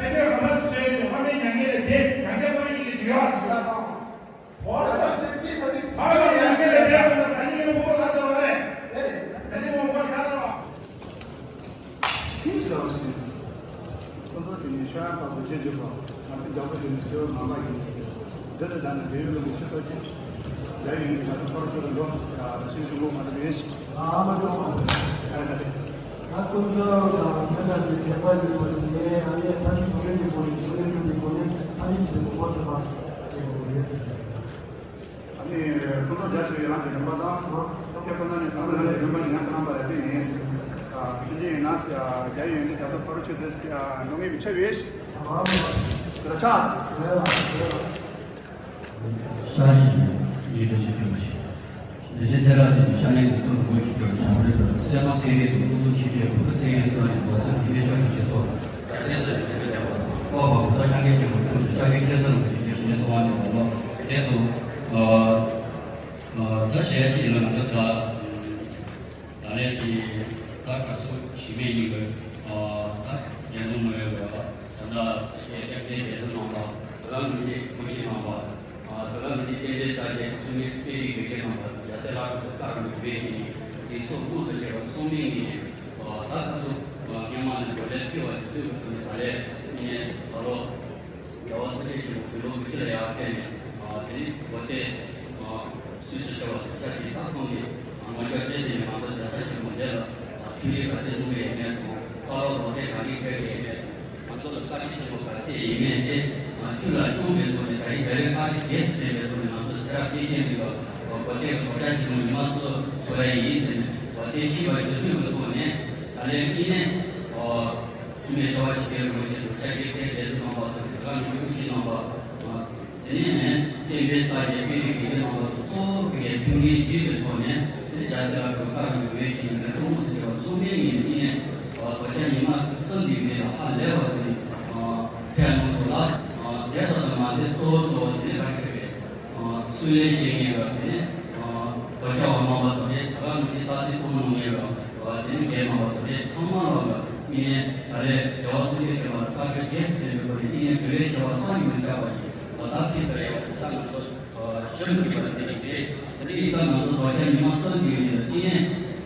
དེ་གའི་གང་ཟག་ཅིག་བྱས་ཡོད་ཅིག་ཕ་མའི་མྱ་ངན་ལས་འདས། མྱ་ངན་སོང་ཡིན་གྱི་ཅིག་ཡོད་ཨ་ཅིག་ལ་དང་། ཧོ་ལ་དང་སེམས་ཅན་ཚ་ནི་ཕ་མའི་མྱ་ངན་ལས་འདས་སོང་ན་ཟ་ཉིན་ངའི་ཕུང་པོ་ལ་ཚོར་བ་རེད། ཟ་ཉིན་ངའི་ཕུང་པོ་ལ་ཚོར་བ། ཁྱིམ་གྱི་ལ་བ་ཞིག་ཡིན། ཁོ་ཚོ་དེ་ནི་ཤ་ཡང་ཁག་ཏུ་རྗེས་འཇུག་པ། ང་ཚོ་རྒྱ་བོད་དེ་ནི་ཆོས་ངང་པ་ཡིན། འདི་ལ་ད་ནི་བལ་ཡུལ་ལ་མི་ཤི་ཐོག་ཅིག་རྒྱ་ཡིན་ང་ཚོ་ཁོ་ར་ཚོ་ལ་འགྲོ། ཤིང་ཆུང་ངུ་ང་ཚོ་ཡིན་ཞིག་ཨ་མ་འགྲོ་བ། ཨ་ད་རེད། ད་ཀུན་སློང་དང་མི་རྣམས་ཀྱི་དད་པ་ཡོད་པ་ནི་ངས་ཨ་ནེ་ཕ་ཡུལ་སུ་ལེན་གྱི་སྒོ་ནས་སུ་ལེན་གྱི་སྒོ་ནས་ཕ་ཡུལ་གྱི་ངོ་བོ་དེ་དང་དེ་གོ་རེད། ཨ་ནི་ཁོང་ཚོ་རྒྱ་ཆེ་བའི་རང་གི་རིམ་པ་དང་། དེ་ཁོ་ན་ནས་བཟང་ལ་རང་གི་རིམ་པ་ནི་ཡང་ས་རང་པ་ལ་དེ་ཡིན། ཨ་ཕྱིན་ཆད་ཡིན་ན་ཡ་རྒྱ་ཡོད་ནི་རྒྱ་ཚོ་ཕ་རུ་ཆོས་དེ་ཡ་འགྲོ་ངེས་པའི་ཆ་བེད་ཞིག་དེ་ལ་ཆགས། ཤ་ཞིག་ཡིད་དུ་ཆེ་ཐུབ་པ་ཞིག་བདེ་ཆེན་ཚེ་རབས་ཀྱི་ཤ་ལན་གྱི་ཐུགས་སྒོ་ཁྱི་ཁྱོད་བྱང་རིས་དང་སྲས་མོ་ཚེ་རིང་དང་ཀུན་ཏུ་ཆེ་ཁྱོད་བུ་ཕྲུག་ཚེ་རིང་སོགས་ཀྱི་སྒོ་སེམས་ཀྱི་ལས་ཤོར་གྱི་ཆེད་དུ་རྒྱ་སྐད་དུ་ཡི་གེ་བརྒྱབ་པ། ཀོ་བ་བུ་ཚ་ཤ་ངེས་ཀྱི་བུ་ཆུང་དུ་ཤ་ངེས་སྐྱེ་ས་རུ་གྱི་རྗེས་སུ་ངེས་སོང་བ་ནས་འོ་ལོ་དེ་དུ་ད་ཞལ་གྱི་ལ་ང་ཚོ་ད། ད་ལན་དེ་ ཡིན་གྱི། ཨ་ད་རྒྱལ་ནང་མི་ཡོད་པ། ད་ལྟ་རྒྱལ་ཁབ་དེ་བདེ་སྲུང་ནང་པ། དེ་ག་མི་འདི་དགོན་ཆེན་ནང་པ། ཨ་དེ་ག་མི་འདི་རྟེན་འབྲེལ་གསར་བརྗེ་ཚུགས་མིན་དཔེ་རིག་དགེ་རྒན་ནང་པ། རྒྱལ་སྲས་ལྷ་སྐུ་དེ་བཀའ་རམས་པའི་བེད་ཀྱི་ནི་དེ་ཚོ་དབུ་དུ་བྱས་པ་སྲུང་མིན་གྱི། ཨ་ད་ཁ་ཚུགས་སྔོན་མ་ནས་འགྲོ་ལས་ཐུལ་བ་ཞིག་ཐུལ་བ་ཐུལ་ནས་ད་ལས་ནས་ད་ལོ། རྒྱལ་བ་ཐུགས་རྗེ་ཆེན་པོ་བོད་ལུང་བོད་ཕྱི་ལ་ཡར་ཕེབས་ནས། ཨ་དེ་ནི་གོ་ཏེ་སུད་སི་ཆེ་བ་དང་ཆ་ཅིག་ད་ཁོང་གིས་ངོ་སྤྲོད་སྤྲད་དེ་ནས་ང་ཚོ་རྒྱལ་ས་ཆེན་མོ་འདི་ལ་ཐུགས་རྗེ་ག་ཚོད་གནང་གི་ཡོད་མེད་དང་། བཀའ་སློབ་གོ་ཏེ་ག་འདྲ་སྤྲད་ཀྱི་ཡོད་མེད། ང་ཚོ་ལ་བཀའ་དྲིན་ཆེན་པོ་ག་ཚད་ཡིན་མེད་དེ་ཐུགས་ལ་བཅངས་པའི་ཐོག་ནས། ད་རིང་ད་རེས་བཀའ་དྲིན་རྗེས་སུ་དྲན་པའི་ཐོག་ནས་ང་ཚོ་ཚེ་རབས་སྐྱེས་ཆེན་འདི་ག་གོ་ཏེ་གོ་ཆ་ཆེན་མོ་ཉི་མ་སུ་འཚོ་ཡ་ཡིན་ཟེར་ནས་གོ་ཏེ་ཤིས་པ་ཇི་སྲིད་ཀྱི་ཐོག་ནས་ད་ལན་ཨི་ནས། ཨོ། ཆུ་མེད་ཤ་བ་ཆེ་དེ་རུ་ཆེ་དུ་ཆ་ཁྱེད་ཁྱེད་རྒྱལ་སྲིད་མང་པ་ཚོ་དེ་ག་ནས་ཡོང་ཕྱིན་མང་པ། དེ་ནས་བསྟན་པའི་ས་ཡ་དཔེ་རིག་དགེ་རྒན་མང་པ་ཚོ་གཙོ་བོ་དེ་གའི་ཐུགས་འགན་བཞེས་པའི་ཐོག་ནས། དེ་རྒྱལ་སྲས་ལ་གོ་བཀའ་རམས་པའི་བེད་ཀྱི་ནི་ཐུགས་མོས་ཐུགས་བྱས་པ་སྲུང་མའི་ཉིན་ཨི་ནས་དོ་ཆ་ཉི་མ་གསུམ་འདི་མེད་ལ་ཧ་ལས་པ་དེ་ནས་ཕེབས་གནང་སོང་ལ། དེ་ལྟར་དུ་མ་ཟད་གཙོ་བོ་གཙོ་བོ་དེ་ནས་ག་ཞིག་རེད། སུ་ལས་བཤད་ངེས་པ་དེ་ནི། དོ་ཆ་བ་མང་པ་ཚོ་རེད། ད་ག་ནུས་ཀྱི་ཏཱ་སི་ཐོག་མ་ནང་ངེས་པ་དེ་ནི་རྒྱལ་མང་པ་ཚོ་རེད། ཚང་མ་ལ་ལ་ཨི་ནས་ད་རེས་རྒྱལ་བ་ཐུགས་རྗེ་ཆེན་པོ་ལ་བཀའ་དྲིན་རྗེས་སུ་དྲན་པའི་སྒོ་ནས་ཨི་ནས་དྲི་བའི་ཆེ་བ་སངས་ཀྱིས་མི་ཁྱབ་པ་ཞིག་ད་ལྟ་ཕྱིན་པ་ཡོད་པ་དེ་ད་ང་ཚོ་ཞིབ་མི་དགོས་པ་དེ་རེད། དེ་ནི་ད་ང་ཚོ་དོ་ཆ་ཉི་མ་གསུམ་གྱི་ཡོད་ནས་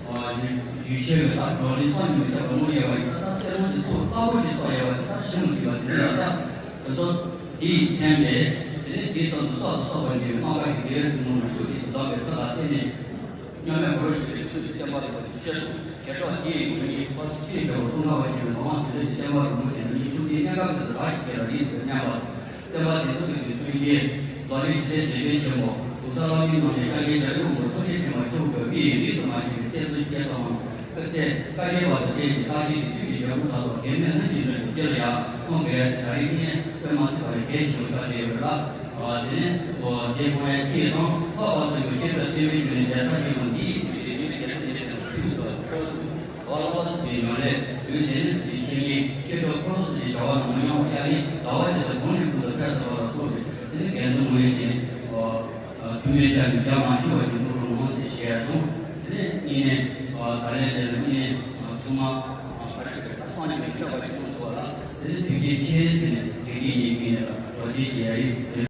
ཨི་ནས་རྒྱུས་ཆེ་བའི་ད་བགྲོ་གླེང་སངས་ཀྱིས་མི་ཁྱབ་པ་ལོང་ཡོད་པ་ཡིན་ད། ད་གསེར་ལོང་གི་ཚོགས་རྟག་པོ་ཞིག་ཚོགས་ཡོད་པ་དེ་ད་ཞིབ་མི་དགོས་པ་དེ་རེད། ད་ད་ཚོ། དེ་ཡི་མཚན་པས། དེ་ནས་དེའི་སང་དུ་གསར་དུ་གསོག་པར་འགྱུར་བའི་རྣམ་པ་ཡི་དགེ་བའི་ཐུན་མོང་མ་ཤུགས་ཀྱིས་བདག་པའི་མཐུ་དང་བརྟེན་ནས། མཉམ་མེད་འཁོར་ལོ་བཞི་པའི་དུས་སུ་བསྟན་པ་ལ་གོ་ཆེ་ཆེ་གྲགས་དེ་ཡི་ངོས་ནས་ཕར་ཕྱིན་བྱ་བ་ཀུན་དགའ་བ་ཞེས་པའི་ངག་དབང་ཟེར་བའི་བསྟན་པ་རིན་པོ་ཆེ་འདི་ཉིད་ཤུགས་ཀྱིས་གནད་འགག་གི་ར་ཞིག་སྐྱེ་ལ་ཡིད་དུ་མཉམ་པ། བསྟན་པ་བདེན་མཐའ་གི་མཚོན་བྱེད། རྫོགས་པའི་ཞི་བདེའི་དེད་དཔོན་ཆེན་པོ། གོང་ས་ལྷ་མིའི་ནང་ནས་ཤཱཀྱའི་རྒྱལ་པོའི་དབང་པོ་ཐུགས་རྗེ་ཆེན་པོ་མཆོག་གི་དབུས་རིས་སུ་མ་ཆད་པའི་གཏེར་མཛོད་ཅན་དང་། སྐུ་ཚེ་བསྐལ་བརྒྱའི་བར་དུ་བསྟན་ཅིང་བརྟག་དཔྱད་ཀྱི་མཐུ་གྱི་ཞབས་ཀྱུ་དག་ཐོག་གེགས་མེད་ལྷུན་གྱིས་འགྲུབ་པའི་ཕྱིར་ཡང་ཁོང་གིས་ད་རེས་ནས་དཔེ་མ་སྲིད་པ་ལས་གལ་ཆེན་པོ་ཆགས་བསྡད་ཡོད་ལ། དེ་ནས་དེ་ཁོང་ཡང་ཅིས་དང་ལྷག་པར་དུ་ཡང་བཤད་པའི་བསྟན་པའི་རྒྱུ་ནི་གདན་ས་ཆེན་པོ་འདིའི་ཆེད་དུ་ཡིན་པའི་རྒྱལ་ཁབ་འདི་དང་ཐུགས་སུ་ཆོས་སུ་བ་ལ་བ་སུ་ཡི་ཡོན་ལས་ལུས་ལྡན་ནི་སུ་ཡི་ཆེ་ངེས་ཤེས་གྲོགས་འཁོར་ལོ་སུ་ཡི་བྱ་བ་རྣམས་མི་ཉམས་པར་གཡར་ནས་ཟླ་བ་དེ་དག་གོང་ནས་གོང་དུ་འཕེལ་ཐུབ་པ་ལ་སོགས་པའི་དེ་ནི་དགེ་འདུན་ངོ་ཡི་ཅན། ཐུན་མོང་ཆ་ནས་རྒྱ་མ་ཆེ་བ་ཡིན་པ་རུང་ངོ་ཟེར་བཤད་ཡ་དང་། དེ་ནས་གཉིས་ནས་ད་ལན་དེ་ལ་གཉིས་ནས་ཚང་མ་ག་རེ་ཟེར་ད་སངས་རྒྱས་ཀྱི་ཆོས་པ་ཡིན་དགོས་སོ་ལ། དེ་ནས་ཐུགས་རྗེ་ཆེ་ཟེར་ནས་དགེ་རྒན་གཉིས་ཀྱིས་ལ་གྲོགས་མཆན་བཤད་ཡ་ཡིན།